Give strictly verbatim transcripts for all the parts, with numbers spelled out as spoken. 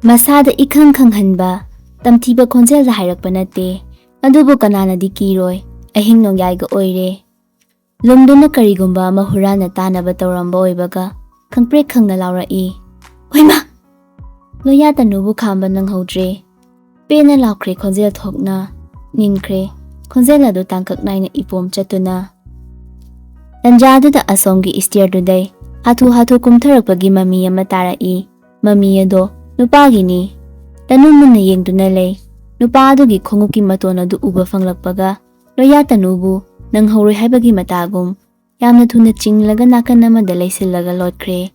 ꯃꯁꯥꯗ ꯏꯈꯪ ꯈꯪꯍꯟꯕ, ꯇꯝꯊꯤꯕ ꯈꯣꯟꯖꯦꯜꯗ ꯍꯥꯏꯔꯛꯄ ꯅꯠꯇꯦ꯫ ꯑꯗꯨꯕꯨ ꯀꯅꯥꯅꯗꯤ ꯀꯤꯔꯣꯏ? ꯑꯍꯤꯡ ꯅꯣꯡꯌꯥꯏꯒ ꯑꯣꯏꯔꯦ꯫ ꯂꯨꯝꯗꯨꯅ ꯀꯔꯤꯒꯨꯝꯕ ꯑꯃ ꯍꯨꯔꯥꯟꯅ ꯇꯥꯅꯕ ꯇꯧꯔꯝꯕ ꯑꯣꯏꯕꯒ ꯈꯪꯄ꯭ꯔꯦꯛ ꯈꯪꯅ ꯂꯥꯎꯔꯛꯏ, "ꯍꯣꯏꯃꯥ!" ꯂꯣꯌꯥ ꯇꯅꯨꯕꯨ ꯈꯥꯝꯕ ꯅꯪꯍꯧꯗ꯭ꯔꯦ꯫ ꯄꯦꯟꯅ ꯂꯥꯎꯈ꯭ꯔꯦ ꯈꯣꯟꯖꯦꯜ ꯊꯣꯛꯅ꯫ ꯅꯤꯟꯈ꯭ꯔꯦ꯫ ꯈꯣꯟꯖꯦꯜ ꯑꯗꯨ ꯇꯥꯡꯀꯛ ꯅꯥꯏꯅ ꯏꯄꯣꯝ ꯆꯠꯇꯨꯅ꯫ ꯇꯟꯖꯥꯗꯨꯗ ꯑꯁꯣꯝꯒꯤ ꯏꯁꯇꯤꯌꯔꯗꯨꯗꯩ ꯍꯥꯊꯨ ꯍꯥꯊꯨ ꯀꯨꯝꯊꯔꯛꯄꯒꯤ ꯃꯃꯤ ꯑꯃ ꯇꯥꯔꯛꯏ꯫ ꯃꯃꯤ ꯑꯗꯣ ꯅꯨꯄꯥꯒꯤꯅꯤ꯫ ꯇꯅꯨ ꯃꯨꯟꯅ ꯌꯦꯡꯗꯨꯅ ꯂꯩ꯫ ꯅꯨꯄꯥ ꯑꯗꯨꯒꯤ ꯈꯣꯡꯎꯞꯀꯤ ꯃꯇꯣꯟ ꯑꯗꯨ ꯎꯕ ꯐꯪꯂꯛꯄꯒ ꯂꯣꯌꯥ ꯇꯅꯨꯕꯨ ꯅꯪꯍꯧꯔꯣꯏ ꯍꯥꯏꯕꯒꯤ ꯃꯇꯥꯒꯨꯝ ꯌꯥꯝꯅ ꯊꯨꯅ ꯆꯤꯡꯂꯒ ꯅꯥꯀꯟ ꯑꯃꯗ ꯂꯩꯁꯤꯜꯂꯒ ꯂꯣꯠꯈ꯭ꯔꯦ꯫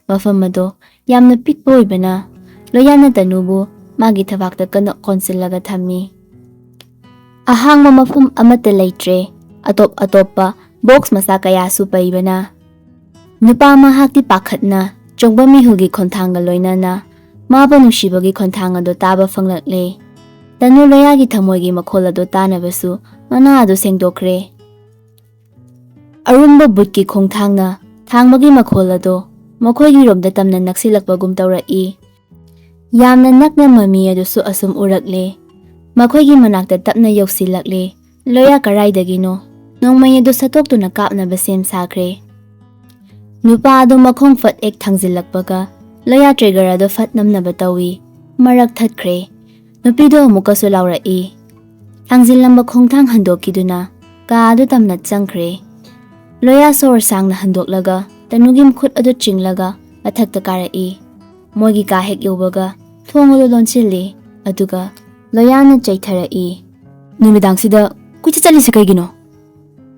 ꯃꯐꯝ ꯑꯗꯣ ꯌꯥꯝꯅ ꯄꯤꯛꯄ ꯑꯣꯏꯕꯅ ꯂꯣꯌꯥꯅ ꯇꯅꯨꯕꯨ ꯃꯥꯒꯤ ꯊꯕꯥꯛꯇ ꯀꯟꯅ ꯀꯣꯟꯁꯤꯜꯂꯒ ꯊꯝꯃꯤ꯫ ꯑꯍꯥꯡꯕ ꯃꯐꯝ ꯑꯃꯠꯇ ꯂꯩꯇ꯭ꯔꯦ꯫ ꯑꯇꯣꯞ ꯑꯇꯣꯞꯄ ꯕꯣꯛꯁ ꯃꯆꯥ ꯀꯌꯥꯁꯨ ꯄꯩꯕꯅ ꯅꯨꯄꯥ ꯃꯍꯥꯛꯇꯤ ꯄꯥꯈꯠꯅ ꯆꯣꯡꯕ ꯃꯤꯍꯨꯜꯒꯤ ꯈꯣꯟꯊꯥꯡꯒ ꯂꯣꯏꯅꯅ ꯃꯥꯕꯨ ꯅꯨꯡꯁꯤꯕꯒꯤ ꯈꯣꯟꯊꯥꯡ ꯑꯗꯨ ꯇꯥꯕ ꯐꯪꯂꯛꯂꯦ꯫ ꯇꯅꯨ ꯂꯣꯌꯥꯒꯤ ꯊꯃꯣꯏꯒꯤ ꯃꯈꯣꯜ ꯑꯗꯨ ꯇꯥꯅꯕꯁꯨ ꯃꯅꯥ ꯑꯗꯨ ꯁꯦꯡꯗꯣꯛꯈ꯭ꯔꯦ꯫ ꯑꯔꯨꯝꯕ ꯕꯨꯠꯀꯤ ꯈꯣꯡꯊꯥꯡꯅ ꯊꯥꯡꯕꯒꯤ ꯃꯈꯣꯜ ꯑꯗꯣ ꯃꯈꯣꯏꯒꯤꯔꯣꯝꯗ ꯇꯝꯅ ꯅꯛꯁꯤꯜꯂꯛꯄꯒꯨꯝ ꯇꯧꯔꯛꯏ꯫ ꯌꯥꯝꯅ ꯅꯛꯅ ꯃꯃꯤ ꯑꯗꯨꯁꯨ ꯑꯁꯨꯝ ꯎꯔꯛꯂꯦ꯫ ꯃꯈꯣꯏꯒꯤ ꯃꯅꯥꯛꯇ ꯇꯞꯅ ꯌꯧꯁꯤꯜꯂꯛꯂꯦ꯫ ꯂꯣꯌꯥ ꯀꯔꯥꯏꯗꯒꯤꯅꯣ? ꯅꯣꯡꯃꯩ ꯑꯗꯨ ꯁꯠꯇꯣꯛꯇꯨꯅ ꯀꯥꯞꯅꯕ ꯁꯦꯝ ꯁꯥꯈ꯭ꯔꯦ꯫ ꯅꯨꯄꯥ ꯑꯗꯨ ꯃꯈꯣꯡ ꯐꯠ ꯍꯦꯛ ꯊꯥꯡꯖꯤꯜꯂꯛꯄꯒ ꯂꯣꯌꯥ ꯇ꯭ꯔꯤꯒꯔ ꯑꯗꯨ ꯐꯠ ꯅꯝꯅꯕ ꯇꯧꯏ꯫ ꯃꯔꯛ ꯊꯠꯈ꯭ꯔꯦ꯫ ꯅꯨꯄꯤꯗꯨ ꯑꯃꯨꯛꯀꯁꯨ ꯂꯥꯎꯔꯛꯏ꯫ ꯊꯥꯡꯖꯤꯜꯂꯝꯕ ꯈꯣꯡꯊꯥꯡ ꯍꯟꯗꯣꯛꯈꯤꯗꯨꯅ ꯀꯥ ꯑꯗꯨ ꯇꯝꯅ ꯆꯪꯈ꯭ꯔꯦ꯫ ꯂꯣꯌꯥ ꯁꯣꯔ ꯁꯥꯡꯅ ꯍꯟꯗꯣꯛꯂꯒ ꯇꯅꯨꯒꯤ ꯃꯈꯨꯠ ꯑꯗꯨ ꯆꯤꯡꯂꯒ ꯃꯊꯛꯇ ꯀꯥꯔꯛꯏ꯫ ꯃꯣꯏꯒꯤ ꯀꯥ ꯍꯦꯛ ꯌꯧꯕꯒ ꯊꯣꯡ ꯑꯗꯨ ꯂꯣꯟꯁꯤꯜꯂꯤ, ꯑꯗꯨꯒ ꯂꯣꯌꯥꯅ ꯆꯩꯊꯔꯛꯏ, "ꯅꯨꯃꯤꯗꯥꯡꯁꯤꯗ ꯀꯣꯏꯆꯠ ꯆꯠꯂꯤꯁꯤ ꯀꯩꯒꯤꯅꯣ?"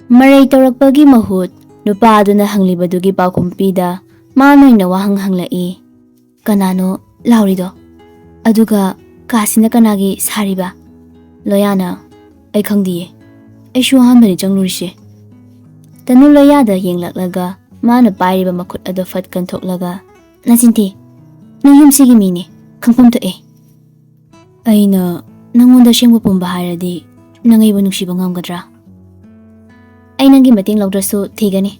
ꯃꯔꯩ ꯇꯧꯔꯛꯄꯒꯤ ꯃꯍꯨꯠ ꯅꯨꯄꯥ ꯑꯗꯨꯅ ꯍꯪꯂꯤꯕꯗꯨꯒꯤ ꯄꯥꯎꯈꯨꯝ ꯄꯤꯗ ꯃꯥ ꯅꯣꯏꯅ ꯋꯥꯍꯪ ꯍꯪꯂꯛꯏ, "ꯀꯅꯥꯅꯣ ꯂꯥꯎꯔꯤꯗꯣ? ꯑꯗꯨꯒ ꯀꯥꯁꯤꯅ ꯀꯅꯥꯒꯤ ꯁꯥꯔꯤꯕ?" ꯂꯣꯌꯥꯅ, "ꯑꯩ ꯈꯪꯗꯤꯌꯦ, ꯑꯩꯁꯨ ꯑꯍꯥꯟꯕꯅꯤ ꯆꯪꯂꯨꯔꯤꯁꯦ꯫" ꯇꯅꯨ ꯂꯣꯌꯥꯗ ꯌꯦꯡꯂꯛꯂꯒ ꯃꯥꯅ ꯄꯥꯏꯔꯤꯕ ꯃꯈꯨꯠ ꯑꯗꯨ ꯐꯠ ꯀꯟꯊꯣꯛꯂꯒ, "ꯅꯆꯤꯟ ꯊꯤ, ꯅꯪ ꯌꯨꯝꯁꯤꯒꯤ ꯃꯤꯅꯦ, ꯈꯪꯐꯝ ꯊꯣꯛꯑꯦ꯫ ꯑꯩꯅ ꯅꯪꯉꯣꯟꯗ ꯑꯁꯦꯡꯕ ꯄꯨꯝꯕ ꯍꯥꯏꯔꯗꯤ ꯅꯪ ꯑꯩꯕꯨ ꯅꯨꯡꯁꯤꯕ ꯉꯝꯒꯗ꯭ꯔꯥ? ꯑꯩ ꯅꯪꯒꯤ ꯃꯇꯦꯡ ꯂꯧꯗ꯭ꯔꯁꯨ ꯊꯤꯒꯅꯤ꯫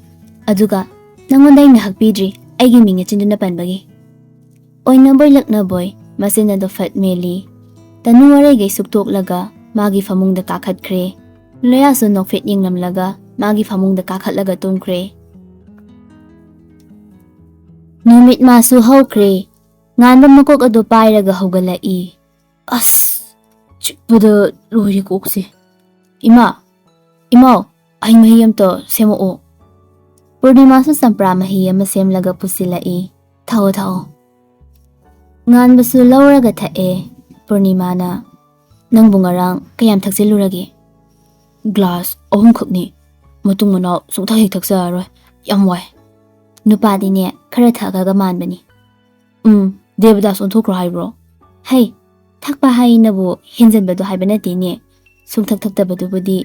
ꯑꯗꯨꯒ ꯅꯪꯉꯣꯟꯗ ꯑꯩꯅ ꯍꯛꯄꯤꯗ꯭ꯔꯤ, ꯑꯩꯒꯤ ꯃꯤꯡ ꯅꯆꯤꯟꯗꯨꯅ ꯄꯟꯕꯒꯤ꯫" ꯑꯣꯏꯅꯕꯣꯏ ꯂꯛꯅꯕꯣꯏ ꯃꯆꯤꯟ ꯑꯗꯨ ꯐꯠ ꯃꯦꯜꯂꯤ꯫ ꯇꯅꯨ ꯑꯔꯩꯒꯩ ꯁꯨꯛꯇꯣꯛꯂꯒ ꯃꯥꯒꯤ ꯐꯃꯨꯡꯗ ꯀꯥꯈꯠꯈ꯭ꯔꯦ꯫ ꯂꯣꯌꯥꯁꯨ ꯅꯣꯛꯐꯦꯠ ꯌꯦꯡꯂꯝꯂꯒ ꯃꯥꯒꯤ ꯐꯃꯨꯡꯗ ꯀꯥꯈꯠꯂꯒ ꯇꯨꯝꯈ꯭ꯔꯦ꯫ ꯅꯨꯃꯤꯠ ꯃꯥꯁꯨ ꯍꯧꯈ꯭ꯔꯦ꯫ ꯉꯥꯟꯕ ꯃꯀꯣꯛ ꯑꯗꯨ ꯄꯥꯏꯔꯒ ꯍꯧꯒꯠꯂꯛꯏ꯫ ꯑꯁ! ꯆꯤꯛꯄꯗ ꯂꯣꯏꯔꯦ ꯀꯣꯛꯁꯦ꯫ ꯏꯃꯥ! ꯏꯃꯥꯎ! ꯍꯩ ꯃꯍꯤ ꯑꯝꯇ ꯁꯦꯝꯃꯛꯑꯣ꯫ ꯄꯨꯔꯅꯤꯃꯥꯁꯨ ꯆꯝꯄ꯭ꯔꯥ ꯃꯍꯤ ꯑꯃ ꯁꯦꯝꯂꯒ ꯄꯨꯁꯤꯜꯂꯛꯏ꯫ ꯊꯛꯑꯣ, ꯊꯛꯑꯣ꯫ ꯉꯥꯟꯕꯁꯨ ꯂꯧꯔꯒ ꯊꯛꯑꯦ꯫ ꯄꯨꯔꯅꯤꯃꯥꯅ, "ꯅꯪꯕꯨ ꯉꯔꯥꯡ ꯀꯌꯥꯝ ꯊꯛꯆꯤꯜꯂꯨꯔꯒꯦ?" "ꯒ꯭ꯂꯥꯁ ꯑꯍꯨꯝꯈꯛꯅꯤ꯫ ꯃꯇꯨꯡ ꯃꯅꯥꯎ ꯁꯨꯡꯊꯛ ꯍꯦꯛ ꯊꯛꯆꯔꯔꯣꯏ꯫ ꯌꯥꯝ ꯋꯥꯏ꯫ ꯅꯨꯄꯥꯗꯤꯅꯦ, ꯈꯔ ꯊꯛꯑꯒ ꯃꯥꯟꯕꯅꯤ꯫" "ꯎꯝ, ꯗꯦꯕꯗꯥꯁ ꯑꯣꯟꯊꯣꯛꯈ꯭ꯔꯣ ꯍꯥꯏꯕ꯭ꯔꯣ?" "ꯍꯩ, ꯊꯛꯄ ꯍꯥꯏꯅꯕꯨ ꯍꯦꯟꯖꯟꯕꯗꯣ ꯍꯥꯏꯕ ꯅꯠꯇꯦꯅꯦ꯫ ꯁꯨꯡꯊꯛ ꯊꯛꯇꯕꯗꯨꯕꯨꯗꯤ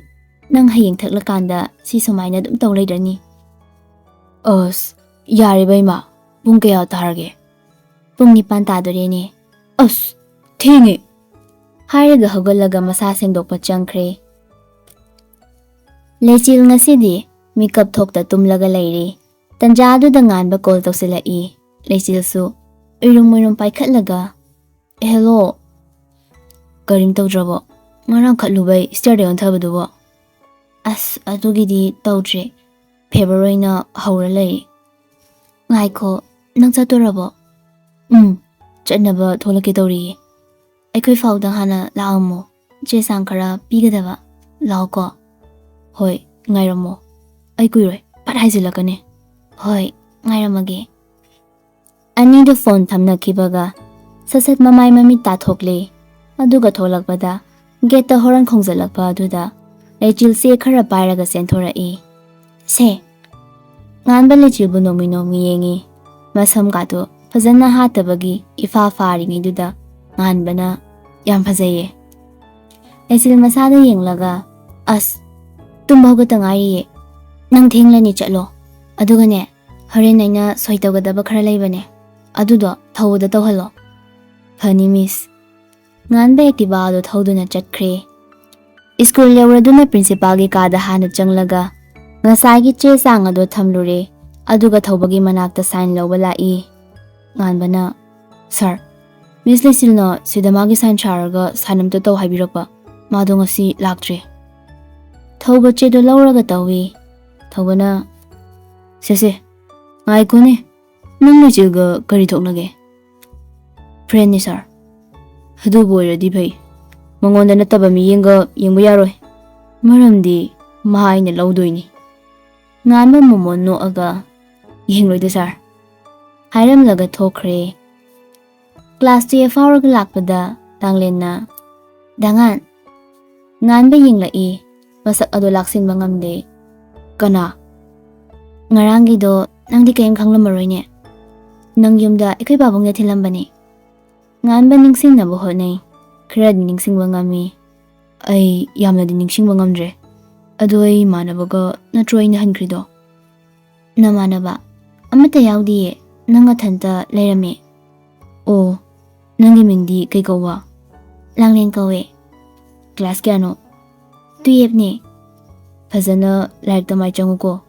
ꯅꯪ ꯍꯌꯦꯡ ꯊꯛꯂꯀꯥꯟꯗ ꯁꯤ ꯁꯨꯃꯥꯏꯅ ꯑꯗꯨꯝ ꯇꯧ ꯂꯩꯗ꯭ꯔꯅꯤ?" "ꯑꯁ, ꯌꯥꯔꯦ ꯕꯩꯃꯥ, ꯄꯨꯡ ꯀꯌꯥ ꯇꯥꯔꯒꯦ?" "ꯄꯨꯡ ꯅꯤꯄꯥꯟ ꯇꯥꯗꯣꯔꯦꯅꯦ꯫" "ꯑꯁ, ꯊꯦꯡꯉꯦ꯫" ꯍꯥꯏꯔꯒ ꯍꯧꯒꯠꯂꯒ ꯃꯁꯥ ꯁꯦꯡꯗꯣꯛꯄ ꯆꯪꯈ꯭ꯔꯦ꯫ ꯂꯩꯆꯤꯜ ꯉꯁꯤꯗꯤ ꯃꯤꯀꯞ ꯊꯣꯛꯇ ꯇꯨꯝꯂꯒ ꯂꯩꯔꯦ꯫ ꯇꯟꯖꯥꯗꯨꯗ ꯉꯥꯟꯕ ꯀꯣꯜ ꯇꯧꯁꯤꯜꯂꯛꯏ꯫ ꯂꯩꯆꯤꯜꯁꯨ ꯎꯏꯔꯨꯝ ꯎꯏꯔꯨꯝ ꯄꯥꯏꯈꯠꯂꯒ, "ꯍꯦꯜꯂꯣ꯫ ꯀꯔꯤꯝ ꯇꯧꯗ꯭ꯔꯕꯣ? ꯉꯔꯥꯡ ꯈꯠꯂꯨꯕꯩ ꯁ꯭ꯇꯤꯌꯔꯗ ꯑꯣꯟꯊꯕꯗꯨꯕꯣ?" "ꯑꯁ, ꯑꯗꯨꯒꯤꯗꯤ ꯇꯧꯗ꯭ꯔꯦ꯫ ꯐꯦꯚꯔ ꯑꯣꯏꯅ ꯍꯧꯔ ꯂꯩꯔꯦ꯫" "ꯉꯥꯏꯈꯣ, ꯅꯪ ꯆꯠꯇꯣꯔꯕꯣ?" "ꯎꯝ, ꯆꯠꯅꯕ ꯊꯣꯛꯂꯛꯀꯦ ꯇꯧꯔꯤꯌꯦ꯫ ꯑꯩꯈꯣꯏ ꯐꯥꯎꯗ ꯍꯥꯟꯅ ꯂꯥꯛꯑꯝꯃꯣ꯫ ꯆꯦ ꯆꯥꯡ ꯈꯔ ꯄꯤꯒꯗꯕ꯫ ꯂꯥꯛꯑꯣꯀꯣ꯫" "ꯍꯣꯏ, ꯉꯥꯏꯔꯝꯃꯣ꯫ ꯑꯩ ꯀꯨꯏꯔꯣꯏ, ꯐꯠ ꯍꯥꯏꯖꯤꯜꯂꯛꯀꯅꯤ꯫" "ꯍꯣꯏ, ꯉꯥꯏꯔꯝꯃꯒꯦ꯫" ꯑꯅꯤꯗꯨ ꯐꯣꯟ ꯊꯝꯅꯈꯤꯕꯒ ꯁꯠ ꯁꯠ ꯃꯃꯥꯏ ꯃꯃꯤꯠ ꯇꯥꯊꯣꯛꯂꯦ꯫ ꯑꯗꯨꯒ ꯊꯣꯛꯂꯛꯄꯗ ꯒꯦꯠꯇ ꯍꯣꯔꯟ ꯈꯣꯡꯖꯜꯂꯛꯄ ꯑꯗꯨꯗ ꯂꯩꯆꯤꯜ ꯆꯦ ꯈꯔ ꯄꯥꯏꯔꯒ ꯆꯦꯟꯊꯣꯔꯛꯏ꯫ "ꯁꯦ꯫" ꯉꯥꯟꯕ ꯂꯩꯆꯤꯜꯕꯨ ꯅꯣꯡꯃꯤ ꯅꯣꯡꯃꯤ ꯌꯦꯡꯉꯤ꯫ ꯃꯁꯝ ꯀꯥꯇꯨ ꯐꯖꯅ ꯍꯥꯠꯇꯕꯒꯤ ꯏꯐꯥ ꯐꯥꯔꯤꯉꯩꯗꯨꯗ ꯉꯥꯟꯕꯅ, "ꯌꯥꯝ ꯐꯖꯩꯌꯦ꯫" ꯂꯩꯆꯤꯜ ꯃꯁꯥꯗ ꯌꯦꯡꯂꯒ, "ꯑꯁ, ꯇꯨꯝꯕ ꯍꯧꯒꯠꯇ ꯉꯥꯏꯔꯤꯌꯦ꯫ ꯅꯪ ꯊꯦꯡꯂꯅꯤ, ꯆꯠꯂꯣ꯫ ꯑꯗꯨꯒꯅꯦ, ꯍꯣꯔꯦꯟ ꯑꯩꯅ ꯁꯣꯏ ꯇꯧꯒꯗꯕ ꯈꯔ ꯂꯩꯕꯅꯦ꯫ ꯑꯗꯨꯗꯣ ꯊꯧꯕꯗ ꯇꯧꯍꯜꯂꯣ꯫" "ꯐꯅꯤ, ꯃꯤꯁ꯫" ꯉꯥꯟꯕ ꯑꯦꯛꯇꯤꯚꯥ ꯑꯗꯨ ꯊꯧꯗꯨꯅ ꯆꯠꯈ꯭ꯔꯦ꯫ ꯁ꯭ꯀꯨꯜ ꯌꯧꯔꯗꯨꯅ ꯄ꯭ꯔꯤꯟꯁꯤꯄꯥꯜꯒꯤ ꯀꯥꯗ ꯍꯥꯟꯅ ꯆꯪꯂꯒ ꯉꯁꯥꯏꯒꯤ ꯆꯦ ꯆꯥꯡ ꯑꯗꯨ ꯊꯝꯂꯨꯔꯦ꯫ ꯑꯗꯨꯒ ꯊꯧꯕꯒꯤ ꯃꯅꯥꯛꯇ ꯁꯥꯏꯟ ꯂꯧꯕ ꯂꯥꯛꯏ꯫ ꯉꯥꯟꯕꯅ, "ꯁꯥꯔ, ꯃꯤꯁ ꯂꯩꯆꯤꯜꯅ ꯁꯤꯗ ꯃꯥꯒꯤ ꯁꯥꯏꯟ ꯁꯥꯔꯒ ꯁꯥꯏꯟ ꯑꯝꯇ ꯇꯧ ꯍꯥꯏꯕꯤꯔꯛꯄ꯫ ꯃꯥꯗꯣ ꯉꯁꯤ ꯂꯥꯛꯇ꯭ꯔꯦ꯫ ꯊꯧꯕ ꯆꯦꯗꯣ ꯂꯧꯔꯒ ꯇꯧꯏ꯫ ꯊꯧꯕꯅ, "ꯁꯦ ꯁꯦ, ꯉꯥꯏꯈꯣꯅꯦ, ꯅꯪ ꯂꯩꯆꯤꯜꯒ ꯀꯔꯤ ꯊꯣꯛꯅꯒꯦ?" "ꯐ꯭ꯔꯦꯟꯅꯤ ꯁꯥꯔ꯫" "ꯑꯗꯨꯕꯨ ꯑꯣꯏꯔꯗꯤ ꯐꯩ꯫ ꯃꯉꯣꯟꯗ ꯅꯠꯇꯕ ꯃꯤꯠꯌꯦꯡꯒ ꯌꯦꯡꯕ ꯌꯥꯔꯣꯏ꯫ ꯃꯔꯝꯗꯤ ꯃꯥ ꯑꯩꯅ ꯂꯧꯗꯣꯏꯅꯤ꯫" ꯉꯥꯟꯕ ꯃꯣꯃꯣꯟ ꯅꯣꯛꯑꯒ, "ꯌꯦꯡꯂꯣꯏꯗ ꯁꯥꯔ" ꯍꯥꯏꯔꯝꯂꯒ ꯊꯣꯛꯈ꯭ꯔꯦ꯫ ꯀ꯭ꯂꯥꯁ ꯇꯨꯌꯦꯜꯐ ꯐꯥꯎꯔꯒ ꯂꯥꯛꯄꯗ ꯂꯥꯡꯂꯦꯟꯅ, "ꯗꯥꯉꯥꯟ꯫" ꯉꯥꯟꯕ ꯌꯦꯡꯂꯛꯏ꯫ ꯃꯁꯛ ꯑꯗꯨ ꯂꯥꯛꯁꯤꯟꯕ ꯉꯝꯗꯦ꯫ "ꯀꯅꯥ?" "ꯉꯔꯥꯡꯒꯤꯗꯣ ꯅꯪꯗꯤ ꯀꯔꯤꯝ ꯈꯪꯂꯝꯃꯔꯣꯏꯅꯦ꯫ ꯅꯪ ꯌꯨꯝꯗ ꯑꯩꯈꯣꯏ ꯄꯥꯕꯨꯡꯅ ꯊꯤꯜꯂꯝꯕꯅꯦ꯫" ꯉꯥꯟꯕ ꯅꯤꯡꯁꯤꯡꯅꯕ ꯍꯣꯠꯅꯩ꯫ ꯈꯔꯗꯤ ꯅꯤꯡꯁꯤꯡꯕ ꯉꯝꯃꯤ꯫ "ꯑꯩ ꯌꯥꯝꯅꯗꯤ ꯅꯤꯡꯁꯤꯡꯕ ꯉꯝꯗ꯭ꯔꯦ꯫ ꯑꯗꯣ ꯑꯩ ꯏꯃꯥꯟꯅꯕꯒ ꯅꯠꯇ꯭ꯔꯣ ꯑꯩꯅ ꯍꯟꯈ꯭ꯔꯤꯗꯣ?" "ꯅꯃꯥꯟꯅꯕ ꯑꯃꯠꯇ ꯌꯥꯎꯗꯤꯌꯦ, ꯅꯪ ꯅꯊꯟꯇ ꯂꯩꯔꯝꯃꯦ꯫" "ꯑꯣ, ꯅꯪꯒꯤ ꯃꯤꯡꯗꯤ ꯀꯩ ꯀꯧꯕ?" "ꯂꯥꯡꯂꯦꯟ ꯀꯧꯋꯦ꯫" "ꯀ꯭ꯂꯥꯁ ꯀꯌꯥꯅꯣ?" "ꯇꯨꯌꯦꯜꯐꯅꯦ꯫" "ꯐꯖꯅ ꯂꯥꯏꯔꯤꯛ ꯇꯝꯃꯥꯏ ꯆꯪꯉꯨꯀꯣ,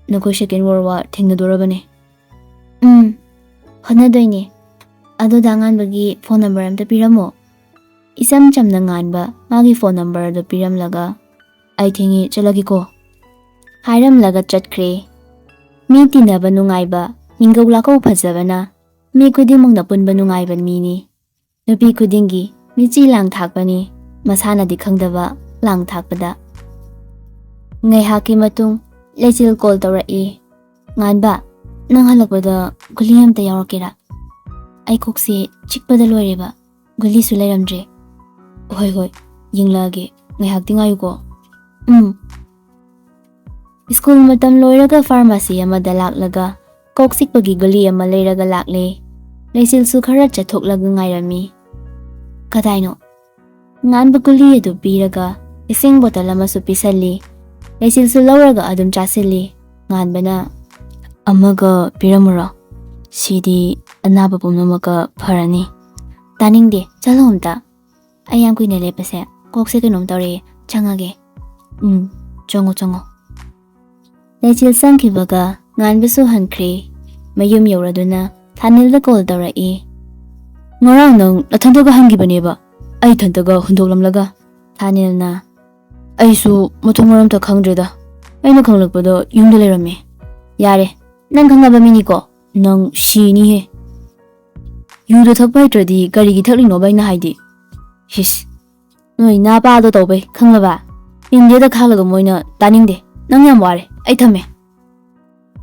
ꯅꯈꯣꯏ ꯁꯦꯀꯦꯟ ꯋꯥꯔꯜ ꯋꯥꯔ ꯊꯦꯡꯅꯗꯣꯔꯕꯅꯦ꯫" "ꯎꯝ, ꯍꯣꯠꯅꯗꯣꯏꯅꯦ꯫ ꯑꯗꯣ ꯗꯥ ꯉꯥꯟꯕꯒꯤ ꯐꯣꯟ ꯅꯝꯕꯔ ꯑꯝꯇ ꯄꯤꯔꯝꯃꯣ꯫" ꯏꯆꯝ ꯆꯝꯅ ꯉꯥꯟꯕ ꯃꯥꯒꯤ ꯐꯣꯟ ꯅꯝꯕꯔ ꯑꯗꯨ ꯄꯤꯔꯝꯂꯒ, "ꯑꯩ ꯊꯦꯡꯉꯦ, ꯆꯠꯂꯒꯦꯀꯣ" ꯍꯥꯏꯔꯝꯂꯒ ꯆꯠꯈ꯭ꯔꯦ꯫ ꯃꯤ ꯇꯤꯟꯅꯕ ꯅꯨꯡꯉꯥꯏꯕ, ꯃꯤꯡꯒꯧ ꯂꯥꯀꯧ ꯐꯖꯕꯅ ꯃꯤ ꯈꯨꯗꯤꯡꯃꯛꯅ ꯄꯨꯟꯕ ꯅꯨꯡꯉꯥꯏꯕ ꯃꯤꯅꯤ꯫ ꯅꯨꯄꯤ ꯈꯨꯗꯤꯡꯒꯤ ꯃꯤꯆꯤ ꯂꯥꯡ ꯊꯥꯛꯄꯅꯤ, ꯃꯁꯥꯅꯗꯤ ꯈꯪꯗꯕ ꯂꯥꯡ ꯊꯥꯛꯄꯗ꯫ ꯉꯥꯏꯍꯥꯛꯀꯤ ꯃꯇꯨꯡ ꯂꯩꯆꯤꯜ ꯀꯣꯜ ꯇꯧꯔꯛꯏ꯫ "ꯉꯥꯟꯕ, ꯅꯪ ꯍꯜꯂꯛꯄꯗ ꯒꯨꯂꯤ ꯑꯝꯇ ꯌꯥꯎꯔꯛꯀꯦꯔꯥ? ꯑꯩ ꯀꯣꯛꯁꯦ ꯆꯤꯛꯄꯗ ꯂꯣꯏꯔꯦꯕ, ꯒꯨꯂꯤꯁꯨ ꯂꯩꯔꯝꯗ꯭ꯔꯦ꯫" "ꯍꯣꯏ ꯍꯣꯏ, ꯌꯦꯡꯂꯛꯑꯒꯦ, ꯉꯥꯏꯍꯥꯛꯇꯤ ꯉꯥꯏꯌꯨꯀꯣ꯫" "ꯎꯝ꯫" ꯁ꯭ꯀꯨꯜ ꯃꯇꯝ ꯂꯣꯏꯔꯒ ꯐꯥꯔꯃꯥꯁꯤ ꯑꯃꯗ ꯂꯥꯛꯂꯒ ꯀꯣꯛ ꯆꯤꯛꯄꯒꯤ ꯒꯨꯂꯤ ꯑꯃ ꯂꯩꯔꯒ ꯂꯥꯛꯂꯦ꯫ ꯂꯩꯆꯤꯜꯁꯨ ꯈꯔ ꯆꯠꯊꯣꯛꯂꯒ ꯉꯥꯏꯔꯝꯃꯤ꯫ "ꯀꯗꯥꯏꯅꯣ?" ꯉꯥꯟꯕ ꯒꯨꯂꯤ ꯑꯗꯨ ꯄꯤꯔꯒ ꯏꯁꯤꯡ ꯕꯣꯇꯜ ꯑꯃꯁꯨ ꯄꯤꯁꯜꯂꯤ꯫ ꯂꯩꯆꯤꯜꯁꯨ ꯂꯧꯔꯒ ꯑꯗꯨꯝ ꯆꯥꯁꯤꯜꯂꯤ꯫ ꯉꯥꯟꯕꯅ, "ꯑꯃꯒ ꯄꯤꯔꯝꯃꯨꯔꯣ? ꯁꯤꯗꯤ ꯑꯅꯥꯕ ꯄꯨꯝꯅꯃꯛꯀ ꯐꯔꯅꯤ꯫" "ꯇꯥꯅꯤꯡꯗꯦ, ꯆꯠꯂꯣ ꯑꯝꯇ꯫ ꯑꯩ ꯌꯥꯝ ꯀꯨꯏꯅ ꯂꯦꯞꯄꯁꯦ ꯀꯣꯛꯁꯦ ꯀꯩꯅꯣꯝ ꯇꯧꯔꯦ, ꯆꯪꯉꯒꯦ꯫" "ꯎꯝ, ꯆꯪꯉꯣ, ꯆꯪꯉꯣ꯫" ꯂꯩꯆꯤꯜ ꯆꯪꯈꯤꯕꯒ ꯉꯥꯟꯕꯁꯨ ꯍꯟꯈ꯭ꯔꯦ꯫ ꯃꯌꯨꯝ ꯌꯧꯔꯗꯨꯅ ꯊꯥꯅꯤꯜꯗ ꯀꯣꯜ ꯇꯧꯔꯛꯏ꯫ "ꯉꯔꯥꯡ ꯅꯪ ꯅꯊꯟꯇꯒ ꯍꯟꯈꯤꯕꯅꯦꯕ, ꯑꯩ ꯏꯊꯟꯇꯒ ꯍꯨꯟꯗꯣꯛꯂꯝꯂꯒ?" ꯊꯥꯅꯦꯜꯅ, "ꯑꯩꯁꯨ ꯃꯊꯣꯡ ꯃꯔꯝꯇ ꯈꯪꯗ꯭ꯔꯦꯗ, ꯑꯩꯅ ꯈꯪꯂꯛꯄꯗ ꯌꯨꯝꯗ ꯂꯩꯔꯝꯃꯦ꯫ ꯌꯥꯔꯦ, ꯅꯪ ꯈꯪꯅꯕ ꯃꯤꯅꯤꯀꯣ, ꯅꯪ ꯁꯤꯅꯤꯍꯦ꯫ ꯌꯨꯗꯣ ꯊꯛꯄ ꯍꯩꯇ꯭ꯔꯗꯤ ꯀꯔꯤꯒꯤ ꯊꯛꯂꯤꯅꯣꯕ ꯑꯩꯅ ꯍꯥꯏꯗꯤ? ꯍꯤꯁ, ꯅꯣꯏ ꯅꯥꯄꯥꯗꯣ ꯇꯧꯕꯩ, ꯈꯪꯉꯕ? ꯏꯟꯗꯤꯌꯥꯗ ꯈꯥꯜꯂꯒ ꯃꯣꯏꯅ ꯇꯥꯅꯤꯡꯗꯦ꯫ ꯅꯪ ꯌꯥꯝ ꯋꯥꯔꯦ, ꯑꯩ ꯊꯝꯃꯦ꯫"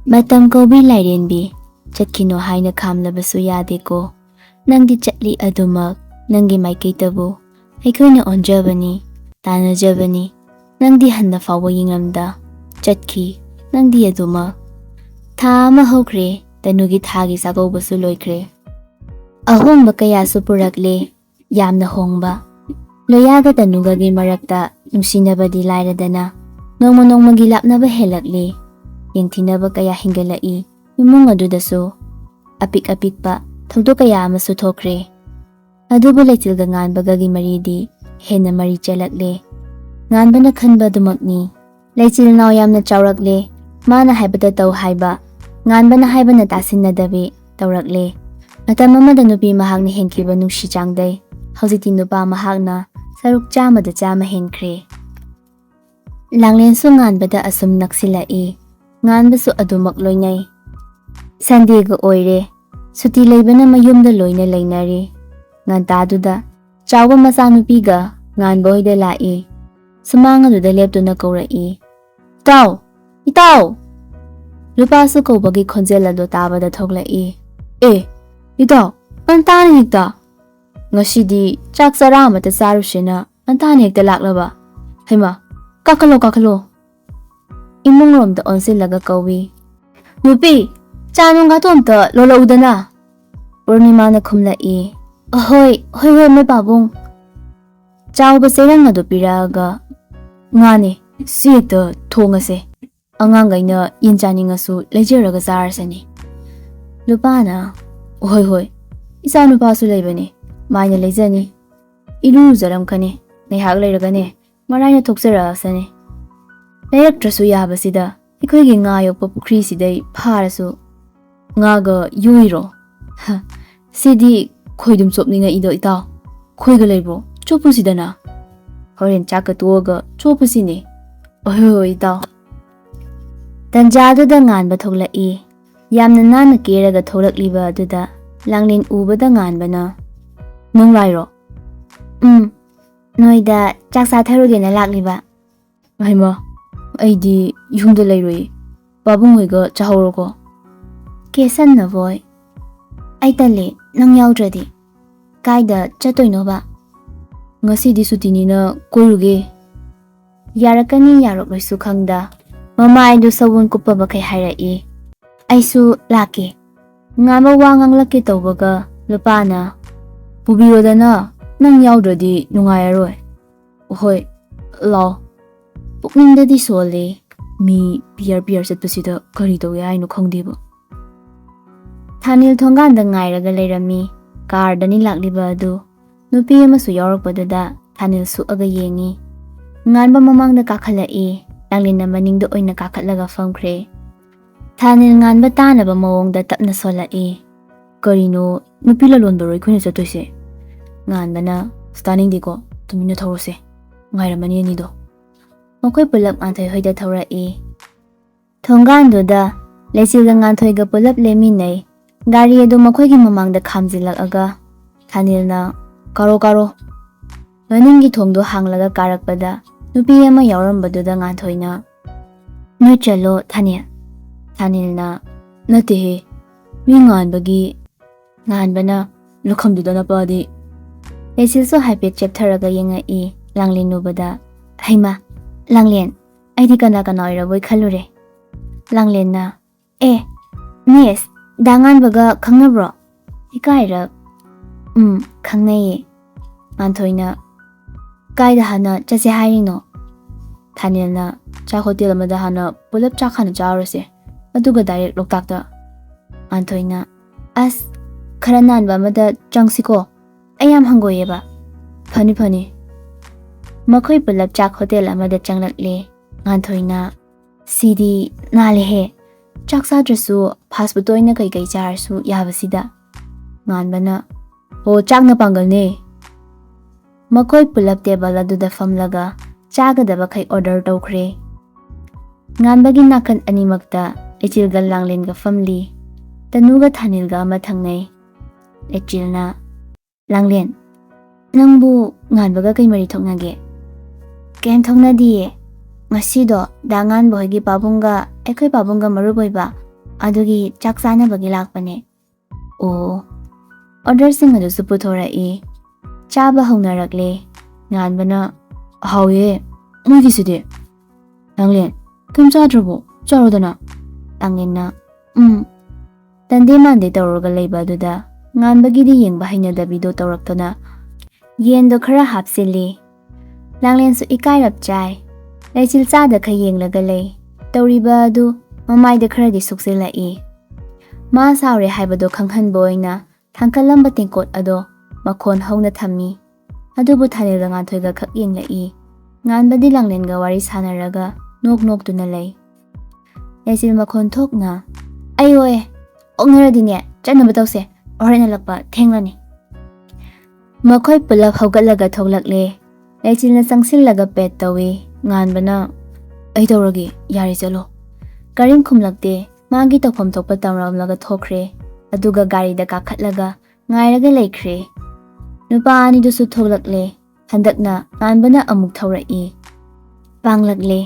"ꯃꯇꯝ ꯀꯧꯕꯤ ꯂꯥꯏꯔꯦꯟꯕꯤ, ꯆꯠꯈꯤꯅꯣ ꯍꯥꯏꯅ ꯈꯥꯝꯂꯕꯁꯨ ꯌꯥꯗꯦꯀꯣ꯫ ꯅꯪꯗꯤ ꯆꯠꯂꯤ ꯑꯗꯨꯃꯛ, ꯅꯪꯒꯤ ꯃꯥꯏꯀꯩꯗꯕꯨ ꯑꯩꯈꯣꯏꯅ ꯑꯣꯟꯖꯕꯅꯤ, ꯇꯥꯟꯅꯖꯕꯅꯤ꯫ ꯅꯪꯗꯤ ꯍꯟꯅ ꯐꯥꯎꯕ ꯌꯦꯡꯂꯝꯗ ꯆꯠꯈꯤ, ꯅꯪꯗꯤ ꯑꯗꯨꯃꯛ꯫" ꯊꯥ ꯑꯃ ꯍꯧꯈ꯭ꯔꯦ, ꯇꯅꯨꯒꯤ ꯊꯥꯒꯤ ꯆꯥꯛꯀꯧꯕꯁꯨ ꯂꯣꯏꯈ꯭ꯔꯦ꯫ ꯑꯍꯣꯡꯕ ꯀꯌꯥꯁꯨ ꯄꯨꯔꯛꯂꯦ, ꯌꯥꯝꯅ ꯍꯣꯡꯕ꯫ ꯂꯣꯌꯥꯒ ꯇꯅꯨꯒꯒꯤ ꯃꯔꯛꯇ ꯅꯨꯡꯁꯤꯅꯕꯗꯤ ꯂꯥꯏꯔꯗꯅ, ꯅꯣꯡꯃ ꯅꯣꯡꯃꯒꯤ ꯂꯥꯞꯅꯕ ꯍꯦꯜꯂꯛꯂꯤ꯫ ꯌꯦꯡꯊꯤꯅꯕ ꯀꯌꯥ ꯍꯦꯟꯒꯠꯂꯛꯏ꯫ ꯏꯃꯨꯡ ꯑꯗꯨꯗꯁꯨ ꯑꯄꯤꯛ ꯑꯄꯤꯛꯄ ꯊꯧꯗꯣꯛ ꯀꯌꯥ ꯑꯃꯁꯨ ꯊꯣꯛꯈ꯭ꯔꯦ꯫ ꯑꯗꯨꯕꯨ ꯂꯩꯆꯤꯜꯒ ꯉꯥꯟꯕꯒꯒꯤ ꯃꯔꯤꯗꯤ ꯍꯦꯟꯅ ꯃꯔꯤ ꯆꯦꯜꯂꯛꯂꯦ꯫ ꯉꯥꯟꯕꯅ ꯈꯟꯕ ꯑꯗꯨꯃꯛꯅꯤ꯫ ꯂꯩꯆꯤꯜ ꯅꯥꯎ ꯌꯥꯝꯅ ꯆꯥꯎꯔꯛꯂꯦ꯫ ꯃꯥꯅ ꯍꯥꯏꯕꯗ ꯇꯧ ꯍꯥꯏꯕ, ꯉꯥꯟꯕꯅ ꯍꯥꯏꯕꯅ ꯇꯥꯁꯤꯟꯅꯗꯕꯤ ꯇꯧꯔꯛꯂꯦ꯫ ꯃꯇꯝ ꯑꯃꯗ ꯅꯨꯄꯤ ꯃꯍꯥꯛꯅ ꯍꯦꯟꯈꯤꯕ ꯅꯨꯡꯁꯤ ꯆꯥꯡꯗꯩ ꯍꯧꯖꯤꯛꯇꯤ ꯅꯨꯄꯥ ꯃꯍꯥꯛꯅ ꯁꯔꯨꯛ ꯆꯥꯝꯃꯗ ꯆꯥꯝꯃ ꯍꯦꯟꯈ꯭ꯔꯦ꯫ ꯂꯥꯡꯂꯦꯟꯁꯨ ꯉꯥꯟꯕꯗ ꯑꯁꯨꯝ ꯅꯛꯁꯤꯜꯂꯛꯏ꯫ ꯉꯥꯟꯕꯁꯨ ꯑꯗꯨꯃꯛ ꯂꯣꯏꯅꯩ꯫ ꯁꯟꯗꯦꯒ ꯑꯣꯏꯔꯦ꯫ ꯁꯨꯇꯤ ꯂꯩꯕꯅ ꯃꯌꯨꯝꯗ ꯂꯣꯏꯅ ꯂꯩꯅꯔꯤ꯫ ꯉꯟꯇꯥꯗꯨꯗ ꯆꯥꯎꯕ ꯃꯆꯥꯅꯨꯄꯤꯒ ꯉꯥꯟꯕ ꯍꯣꯏꯗ ꯂꯥꯛꯏ꯫ ꯁꯨꯃꯥꯡ ꯑꯗꯨꯗ ꯂꯦꯞꯇꯨꯅ ꯀꯧꯔꯛꯏ, "ꯏꯇꯥꯎ! ꯏꯇꯥꯎ!" ꯂꯨꯄꯥꯁꯨ ꯀꯧꯕꯒꯤ ꯈꯣꯟꯖꯦꯜ ꯑꯗꯨ ꯇꯥꯕꯗ ꯊꯣꯛꯂꯛꯏ꯫ "ꯑꯦ, ꯏꯇꯥꯎ, ꯉꯟꯇꯥꯅ ꯍꯦꯛꯇ! ꯉꯁꯤꯗꯤ ꯆꯥꯛ ꯆꯔꯥ ꯑꯃꯇ ꯆꯥꯔꯨꯁꯦꯅ ꯉꯟꯇꯥꯅ ꯍꯦꯛꯇ ꯂꯥꯛꯂꯕ? ꯍꯩꯃꯥ, ꯀꯥꯈꯠꯂꯣ, ꯀꯥꯈꯠꯂꯣ!" ꯏꯃꯨꯡꯂꯣꯝꯗ ꯑꯣꯟꯁꯤꯜꯂꯒ ꯀꯧꯏ, "ꯅꯨꯄꯤ, ꯆꯥ ꯅꯨꯡꯒꯥꯇꯣ ꯑꯝꯇ ꯂꯣꯜꯂꯛꯎꯗꯅ!" ꯄꯨꯔꯅꯤꯃꯥꯅ ꯈꯨꯝꯂꯛꯏ, "ꯑꯍꯣꯏ, ꯍꯣꯏ, ꯍꯣꯏ, ꯃꯣꯏ ꯄꯥꯕꯨꯡ!" ꯆꯥꯎꯕ ꯆꯦꯔꯪ ꯑꯗꯨ ꯄꯤꯔꯛꯑꯒ, "ꯉꯥꯅꯦ, ꯁꯤ ꯍꯦꯛꯇ ꯊꯣꯡꯉꯁꯦ꯫ ꯑꯉꯥꯡꯈꯩꯅ ꯌꯦꯟ ꯆꯥꯅꯤꯡꯉꯁꯨ ꯂꯩꯖꯔꯒ ꯆꯥꯔꯁꯅꯤ꯫" ꯂꯨꯄꯥꯅ, "ꯍꯣꯏ, ꯍꯣꯏ, ꯏꯆꯥ ꯅꯨꯄꯥꯁꯨ ꯂꯩꯕꯅꯦ, ꯃꯥꯏꯅ ꯂꯩꯖꯅꯤ꯫ ꯏꯔꯨꯖꯔꯝꯈꯅꯤ, ꯉꯥꯏꯍꯥꯛ ꯂꯩꯔꯒꯅꯦ, ꯃꯔꯥꯏꯅ ꯊꯣꯛꯆꯔꯛꯑꯁꯅꯤ꯫ ꯂꯩꯔꯛꯇ꯭ꯔꯁꯨ ꯌꯥꯕꯁꯤꯗ ꯑꯩꯈꯣꯏꯒꯤ ꯉꯥ ꯌꯣꯛꯄ ꯄꯨꯈ꯭ꯔꯤꯁꯤꯗꯩ ꯐꯥꯔꯁꯨ ꯉꯥꯒ ꯌꯣꯛꯏꯔꯣ? ꯍ, ꯁꯤꯗꯤ ꯈꯣꯏꯗꯨꯝ ꯆꯣꯞꯅꯤꯡꯉꯛꯏꯗꯣ ꯏꯇꯥꯎ꯫ ꯈꯣꯏꯒ ꯂꯩꯕ꯭ꯔꯣ? ꯆꯣꯞꯄꯨꯁꯤꯗꯅ꯫ ꯍꯣꯔꯦꯟ ꯆꯥꯛꯀ ꯇꯣꯛꯑꯒ ꯆꯣꯞꯄꯁꯤꯅꯦ꯫ ꯑꯍꯣꯏ ꯍꯣꯏ ꯏꯇꯥꯎ꯫ ꯇꯟꯖꯥꯗꯨꯗ ꯉꯥꯟꯕ ꯊꯣꯛꯂꯛꯏ꯫ ꯌꯥꯝꯅ ꯅꯥꯟꯅ ꯀꯦꯔꯒ ꯊꯣꯛꯂꯛꯂꯤꯕ ꯑꯗꯨꯗ ꯂꯥꯡꯂꯦꯟ ꯎꯕꯗ ꯉꯥꯟꯕꯅ, "ꯅꯪ ꯂꯥꯏꯔꯣ?" "ꯎꯝ, ꯅꯣꯏꯗ ꯆꯥꯛ ꯆꯥꯊꯔꯨꯒꯦꯅ ꯂꯥꯛꯂꯤꯕ꯫" "ꯍꯩꯃꯥ, ꯑꯩꯗꯤ ꯌꯨꯝꯗ ꯂꯩꯔꯣꯏ꯫ ꯄꯥꯕꯨꯡ ꯍꯣꯏꯒ ꯆꯥꯍꯧꯔꯣꯀꯣ꯫" "ꯀꯦꯁꯟꯅꯕꯣꯏ, ꯑꯩ ꯇꯜꯂꯦ ꯅꯪ ꯌꯥꯎꯗ꯭ꯔꯗꯤ꯫ ꯀꯥꯏꯗ ꯆꯠꯇꯣꯏꯅꯣꯕ?" "ꯉꯁꯤꯗꯤ ꯁꯨꯇꯤꯅꯤꯅ ꯀꯣꯏꯔꯨꯒꯦ꯫" ꯌꯥꯔꯛꯀꯅꯤ ꯌꯥꯔꯛꯂꯣꯏꯁꯨ ꯈꯪꯗ, ꯃꯃꯥꯏꯗꯨ ꯁꯎꯟ ꯀꯨꯞꯄ ꯃꯈꯩ ꯍꯥꯏꯔꯛꯏ꯫ "ꯑꯩꯁꯨ ꯂꯥꯛꯀꯦ꯫" ꯉꯥꯟꯕ ꯋꯥ ꯉꯥꯡꯂꯛꯀꯦ ꯇꯧꯕꯒ ꯂꯨꯄꯥꯅ, "ꯄꯨꯕꯤꯔꯣꯗꯅ, ꯅꯪ ꯌꯥꯎꯗ꯭ꯔꯗꯤ ꯅꯨꯡꯉꯥꯏꯔꯔꯣꯏ꯫" "ꯍꯣꯏ, ꯂꯥꯛꯑꯣ꯫" ꯄꯨꯛꯅꯤꯡꯗꯗꯤ ꯁꯣꯜꯂꯦ꯫ ꯃꯤ ꯄꯤꯌꯔ ꯄꯤꯌꯔ ꯆꯠꯄꯁꯤꯗ ꯀꯔꯤ ꯇꯧꯒꯦ ꯍꯥꯏꯅꯣ ꯈꯪꯗꯦꯕ꯫ ꯊꯥꯅꯤꯜ ꯊꯣꯡꯒꯥꯟꯗ ꯉꯥꯏꯔꯒ ꯂꯩꯔꯝꯃꯤ꯫ ꯀꯥꯔꯗꯅꯤ ꯂꯥꯛꯂꯤꯕ ꯑꯗꯨ꯫ ꯅꯨꯄꯤ ꯑꯃꯁꯨ ꯌꯥꯎꯔꯛꯄꯗꯨꯗ ꯊꯥꯅꯤꯜ ꯁꯨꯛꯑꯒ ꯌꯦꯡꯉꯤ꯫ ꯉꯥꯟꯕ ꯃꯃꯥꯡꯗ ꯀꯥꯈꯠꯂꯛꯏ꯫ ꯂꯥꯡꯂꯦꯟꯅ ꯃꯅꯤꯡꯗ ꯑꯣꯏꯅ ꯀꯥꯈꯠꯂꯒ ꯐꯝꯈ꯭ꯔꯦ꯫ ꯊꯥꯅꯤꯜ ꯉꯥꯟꯕ ꯇꯥꯅꯕ ꯃꯑꯣꯡꯗ ꯇꯞꯅ ꯁꯣꯜꯂꯛꯏ꯫ "ꯀꯔꯤꯅꯣ ꯅꯨꯄꯤ ꯂꯂꯣꯟꯕꯔꯣ ꯑꯩꯈꯣꯏꯅ ꯆꯠꯇꯣꯏꯁꯦ?" ꯉꯥꯟꯕꯅ, "ꯑꯁ, ꯇꯥꯅꯤꯡꯗꯦꯀꯣ, ꯇꯨꯃꯤꯟꯅ ꯊꯧꯔꯁꯦ꯫ ꯉꯥꯏꯔꯝꯃꯅꯤ ꯑꯅꯤꯗꯣ꯫" ꯃꯈꯣꯏ ꯄꯨꯂꯞ ꯉꯥꯟꯊꯣꯏ ꯍꯣꯏꯗ ꯊꯧꯔꯛꯏ꯫ ꯊꯣꯡꯒꯥꯟꯗꯨꯗ ꯂꯩꯆꯤꯜꯒ ꯉꯥꯟꯊꯣꯏꯒ ꯄꯨꯂꯞ ꯂꯦꯝꯃꯤꯟꯅꯩ꯫ ꯒꯥꯔꯤ ꯑꯗꯨ ꯃꯈꯣꯏꯒꯤ ꯃꯃꯥꯡꯗ ꯈꯥꯝꯖꯤꯜꯂꯛꯑꯒ ꯊꯥꯅꯤꯜꯅ, "ꯀꯥꯔꯣ, ꯀꯥꯔꯣ꯫" ꯃꯅꯤꯡꯒꯤ ꯊꯣꯡꯗꯣ ꯍꯥꯡꯂꯒ ꯀꯥꯔꯛꯄꯗ ꯅꯨꯄꯤ ꯑꯃ ꯌꯥꯎꯔꯝꯕꯗꯨꯗ ꯉꯥꯟꯊꯣꯏꯅ, "ꯅꯣꯏ ꯆꯠꯂꯣ, ꯊꯥꯅꯤꯜ꯫" ꯊꯥꯅꯤꯜꯅ, "ꯅꯠꯇꯦꯍꯦ, ꯃꯤ ꯉꯥꯟꯕꯒꯤ꯫" ꯉꯥꯟꯕꯅ, "ꯂꯨꯈꯝꯗꯨꯗ ꯅꯄꯥꯗꯤ?" ꯂꯩꯆꯤꯜꯁꯨ ꯍꯥꯏꯐꯦꯠ ꯆꯦꯞꯊꯔꯒ ꯌꯦꯡꯉꯛꯏ꯫ ꯂꯥꯡꯂꯦꯟ ꯎꯕꯗ, "ꯍꯩꯃꯥ, ꯂꯥꯡꯂꯦꯟ, ꯑꯩꯗꯤ ꯀꯅꯥ ꯀꯅꯥ ꯑꯣꯏꯔꯕꯣꯏ ꯈꯜꯂꯨꯔꯦ꯫" ꯂꯥꯡꯂꯦꯟꯅ, "ꯑꯦ, ꯃꯤꯁ, ꯗꯥ ꯉꯥꯟꯕꯒ ꯈꯪꯅꯕ꯭ꯔꯣ? ꯏꯀꯥꯏꯔꯛ꯫" "ꯎꯝ, ꯈꯪꯅꯩꯌꯦ꯫" ꯉꯥꯟꯊꯣꯏꯅ, "ꯀꯥꯏꯗ ꯍꯥꯟꯅ ꯆꯠꯁꯦ ꯍꯥꯏꯔꯤꯅꯣ?" ꯊꯥꯅꯦꯜꯅ, "ꯆꯥꯛ ꯍꯣꯇꯦꯜ ꯑꯃꯗ ꯍꯥꯟꯅ ꯄꯨꯂꯞ ꯆꯥꯛ ꯍꯥꯟꯅ ꯆꯥꯔꯨꯔꯁꯦ, ꯑꯗꯨꯒ ꯗꯥꯏꯔꯦꯛ ꯂꯣꯛꯇꯥꯛꯇ꯫" ꯉꯥꯟꯊꯣꯏꯅ, "ꯑꯁ, ꯈꯔ ꯅꯥꯟꯕ ꯑꯃꯗ ꯆꯪꯁꯤꯀꯣ, ꯑꯩ ꯌꯥꯝ ꯍꯪꯒꯣꯏꯌꯦꯕ꯫" "ꯐꯅꯤ, ꯐꯅꯤ꯫" ꯃꯈꯣꯏ ꯄꯨꯂꯞ ꯆꯥꯛ ꯍꯣꯇꯦꯜ ꯑꯃꯗ ꯆꯪꯂꯛꯂꯦ꯫ ꯉꯥꯟꯊꯣꯏꯅ, "ꯁꯤꯗꯤ ꯅꯥꯜꯂꯦꯍꯦ꯫ ꯆꯥꯛ ꯆꯥꯗ꯭ꯔꯁꯨ ꯐꯥꯁ ꯐꯨꯗ ꯑꯣꯏꯅ ꯀꯩꯀꯩ ꯆꯥꯔꯁꯨ ꯌꯥꯕꯁꯤꯗ꯫" ꯉꯥꯟꯕꯅ, "ꯑꯣ, ꯆꯥꯛꯅ ꯄꯥꯡꯒꯜꯅꯦ꯫" ꯃꯈꯣꯏ ꯄꯨꯂꯞ ꯇꯦꯕꯜ ꯑꯗꯨꯗ ꯐꯝꯂꯒ ꯆꯥꯒꯗꯕꯈꯩ ꯑꯣꯔꯗꯔ ꯇꯧꯈ꯭ꯔꯦ꯫ ꯉꯥꯟꯕꯒꯤ ꯅꯥꯀꯟ ꯑꯅꯤꯃꯛꯇ ꯂꯩꯆꯤꯜꯒ ꯂꯥꯡꯂꯦꯟꯒ ꯐꯝꯂꯤ꯫ ꯇꯅꯨꯒ ꯊꯥꯅꯤꯜꯒ ꯑꯃ ꯊꯪꯅꯩ꯫ ꯂꯩꯆꯤꯜꯅ, "ꯂꯥꯡꯂꯦꯟ, ꯅꯪꯕꯨ ꯉꯥꯟꯕꯒ ꯀꯩ ꯃꯔꯤ ꯊꯣꯛꯅꯒꯦ?" "ꯀꯩꯝ ꯊꯣꯛꯅꯗꯤꯌꯦ꯫ ꯉꯁꯤꯗꯣ ꯗꯥ ꯉꯥꯟꯕ ꯍꯣꯏꯒꯤ ꯄꯥꯕꯨꯡꯒ ꯑꯩꯈꯣꯏ ꯄꯥꯕꯨꯡꯒ ꯃꯔꯨꯞ ꯑꯣꯏꯕ, ꯑꯗꯨꯒꯤ ꯆꯥꯛ ꯆꯥꯅꯕꯒꯤ ꯂꯥꯛꯄꯅꯦ꯫" ꯑꯣ꯫ ꯑꯣꯔꯗꯔꯁꯤꯡ ꯑꯗꯨꯁꯨ ꯄꯨꯊꯣꯔꯛꯏ꯫ ꯆꯥꯕ ꯍꯧꯅꯔꯛꯂꯦ꯫ ꯉꯥꯟꯕꯅ, "ꯍꯥꯎꯋꯦ ꯃꯣꯏꯒꯤꯁꯤꯗꯤ꯫" "ꯂꯥꯡꯂꯦꯟ, ꯀꯩꯝ ꯆꯥꯗ꯭ꯔꯕꯣ? ꯆꯥꯔꯣꯗꯅ꯫" ꯂꯥꯡꯂꯦꯟꯅ, "ꯎꯝ꯫" ꯇꯟꯗꯦ ꯃꯥꯟꯗꯦ ꯇꯧꯔꯒ ꯂꯩꯕ ꯑꯗꯨꯗ ꯉꯥꯟꯕꯒꯤꯗꯤ ꯌꯦꯡꯕ ꯍꯩꯅꯗꯕꯤꯗꯣ ꯇꯧꯔꯛꯇꯨꯅ ꯌꯦꯟꯗꯣ ꯈꯔ ꯍꯥꯞꯆꯤꯜꯂꯤ꯫ ꯂꯥꯡꯂꯦꯟꯁꯨ ꯏꯀꯥꯏꯔꯞ ꯆꯥꯏ꯫ ꯂꯩꯆꯤꯜ ꯆꯥꯗꯈꯩ ꯌꯦꯡꯂꯒ ꯂꯩ꯫ ꯇꯧꯔꯤꯕ ꯑꯗꯨ ꯃꯃꯥꯏꯗ ꯈꯔꯗꯤ ꯁꯣꯛꯆꯤꯜꯂꯛꯏ꯫ ꯃꯥ ꯁꯥꯎꯔꯦ ꯍꯥꯏꯕꯗꯣ ꯈꯪꯍꯟꯕ ꯑꯣꯏꯅ ꯊꯥꯡꯀꯠꯂꯝꯕ ꯇꯦꯡꯀꯣꯠ ꯑꯗꯣ ꯃꯈꯣꯟ ꯍꯧꯅ ꯊꯝꯃꯤ꯫ ꯑꯗꯨꯕꯨ ꯊꯥꯅꯤꯜꯒ ꯉꯥꯟꯊꯣꯏꯒ ꯈꯛ ꯌꯦꯡꯂꯛꯏ꯫ ꯉꯥꯟꯕꯗꯤ ꯂꯥꯡꯂꯦꯟꯒ ꯋꯥꯔꯤ ꯁꯥꯟꯅꯔꯒ ꯅꯣꯛ ꯅꯣꯛꯇꯨꯅ ꯂꯩ꯫ ꯂꯩꯆꯤꯜ ꯃꯈꯣꯟ ꯊꯣꯛꯅ, "ꯑꯩ ꯍꯣꯏ, ꯑꯣꯛꯅꯔꯗꯤꯅꯦ, ꯆꯠꯅꯕ ꯇꯧꯁꯦ, ꯍꯣꯔꯦꯟ ꯍꯜꯂꯛꯄ ꯊꯦꯡꯂꯅꯤ꯫" ꯃꯈꯣꯏ ꯄꯨꯂꯞ ꯍꯧꯒꯠꯂꯒ ꯊꯣꯛꯂꯛꯂꯦ꯫ ꯂꯩꯆꯤꯜꯅ ꯆꯪꯁꯤꯜꯂꯒ ꯄꯦꯠ ꯇꯧꯏ꯫ ꯉꯥꯟꯕꯅ, "ꯑꯩ ꯇꯧꯔꯒꯦ, ꯌꯥꯔꯦ ꯆꯠꯂꯣ꯫" ꯀꯔꯤꯝ ꯈꯨꯝꯂꯛꯇꯦ꯫ ꯃꯥꯒꯤ ꯇꯧꯐꯝ ꯊꯣꯛꯄ ꯇꯧꯔꯝꯂꯒ ꯊꯣꯛꯈ꯭ꯔꯦ꯫ ꯑꯗꯨꯒ ꯒꯥꯔꯤꯗ ꯀꯥꯈꯠꯂꯒ ꯉꯥꯏꯔꯒ ꯂꯩꯈ꯭ꯔꯦ꯫ ꯅꯨꯄꯥ ꯑꯅꯤꯗꯨꯁꯨ ꯊꯣꯛꯂꯛꯂꯦ꯫ ꯍꯟꯗꯛꯅ ꯉꯥꯟꯕꯅ ꯑꯃꯨꯛ ꯊꯧꯔꯛꯏ꯫ ꯄꯥꯡꯂꯛꯂꯦ꯫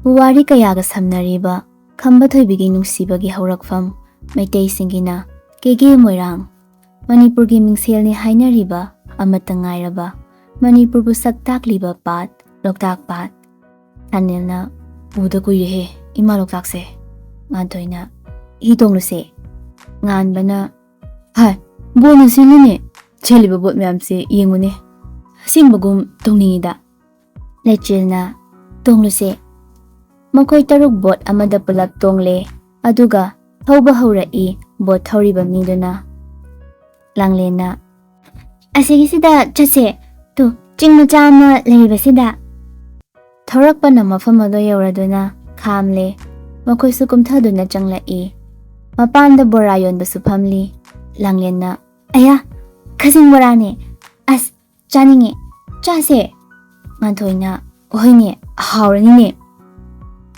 ꯄꯨꯋꯥꯔꯤ ꯀꯌꯥꯒ ꯁꯝꯅꯔꯤꯕ ꯈꯝꯕ ꯊꯣꯏꯕꯤꯒꯤ ꯅꯨꯡꯁꯤꯕꯒꯤ ꯍꯧꯔꯛꯐꯝ, ꯃꯩꯇꯩꯁꯤꯡꯒꯤꯅ ꯀꯦꯒꯦ ꯃꯣꯏꯔꯥꯡ, ꯃꯅꯤꯄꯨꯔꯒꯤ ꯃꯤꯡꯁꯦꯜꯅꯤ ꯍꯥꯏꯅꯔꯤꯕ ꯑꯃꯠꯇ ꯉꯥꯏꯔꯕ ꯃꯅꯤꯄꯨꯔꯕꯨ ꯁꯛ ꯇꯥꯛꯂꯤꯕ ꯄꯥꯠ, ꯂꯣꯛꯇꯥꯛ ꯄꯥꯠ꯫ ꯊꯥꯅꯤꯜꯅ, "ꯎꯗ ꯀꯨꯏꯔꯦꯍꯦ ꯏꯃꯥ ꯂꯣꯛꯇꯥꯛꯁꯦ꯫" ꯉꯥꯟꯊꯣꯏꯅ, "ꯍꯤ ꯇꯣꯡꯂꯨꯁꯦ꯫" ꯉꯥꯟꯕꯅ, "ꯍꯥꯏ, ꯕꯣꯜꯅ ꯁꯤꯜꯂꯤꯅꯦ꯫ ꯆꯦꯜꯂꯤꯕ ꯕꯣꯠ ꯃꯌꯥꯝꯁꯦ ꯌꯦꯡꯉꯨꯅꯦ꯫ ꯑꯁꯦꯡꯕꯒꯨꯝ ꯇꯣꯡꯅꯤꯡꯉꯤꯗ꯫" ꯂꯩꯆꯤꯜꯅ, "ꯇꯣꯡꯂꯨꯁꯦ꯫" ꯃꯈꯣꯏ ꯇꯔꯨꯛ ꯕꯣꯠ ꯑꯃꯗ ꯄꯨꯂꯞ ꯇꯣꯡꯂꯦ꯫ ꯑꯗꯨꯒ ꯊꯧꯕ ꯍꯧꯔꯛꯏ ꯕꯣꯠ ꯊꯧꯔꯤꯕ ꯃꯤꯗꯨꯅ꯫ ꯂꯥꯡꯂꯦꯟꯅ, "ꯑꯁꯤꯒꯤꯁꯤꯗ ꯆꯠꯁꯦ꯫ ꯇꯨ, ꯆꯤꯡ ꯃꯆꯥ ꯑꯃ ꯂꯩꯔꯤꯕꯁꯤꯗ꯫" ꯊꯧꯔꯛꯄꯅ ꯃꯐꯝ ꯑꯗꯨ ꯌꯧꯔꯗꯨꯅ ꯈꯥꯝꯂꯦ꯫ ꯃꯈꯣꯏꯁꯨ ꯀꯨꯝꯊꯗꯨꯅ ꯆꯪꯂꯛꯏ꯫ ꯃꯄꯥꯟꯗ ꯕꯣꯔꯥ ꯌꯣꯟꯕꯁꯨ ꯐꯝꯂꯤ꯫ ꯂꯥꯡꯂꯦꯟꯅ, "ꯑꯌꯥ, "ꯈꯖꯤꯡ ꯕꯣꯔꯥꯅꯦ꯫ ꯑꯁ, ꯆꯥꯅꯤꯡꯉꯦ꯫ ꯆꯥꯁꯦ꯫" ꯉꯥꯟꯊꯣꯏꯅ, "ꯍꯣꯏꯅꯦ, ꯍꯥꯎꯔꯅꯤꯅꯦ꯫"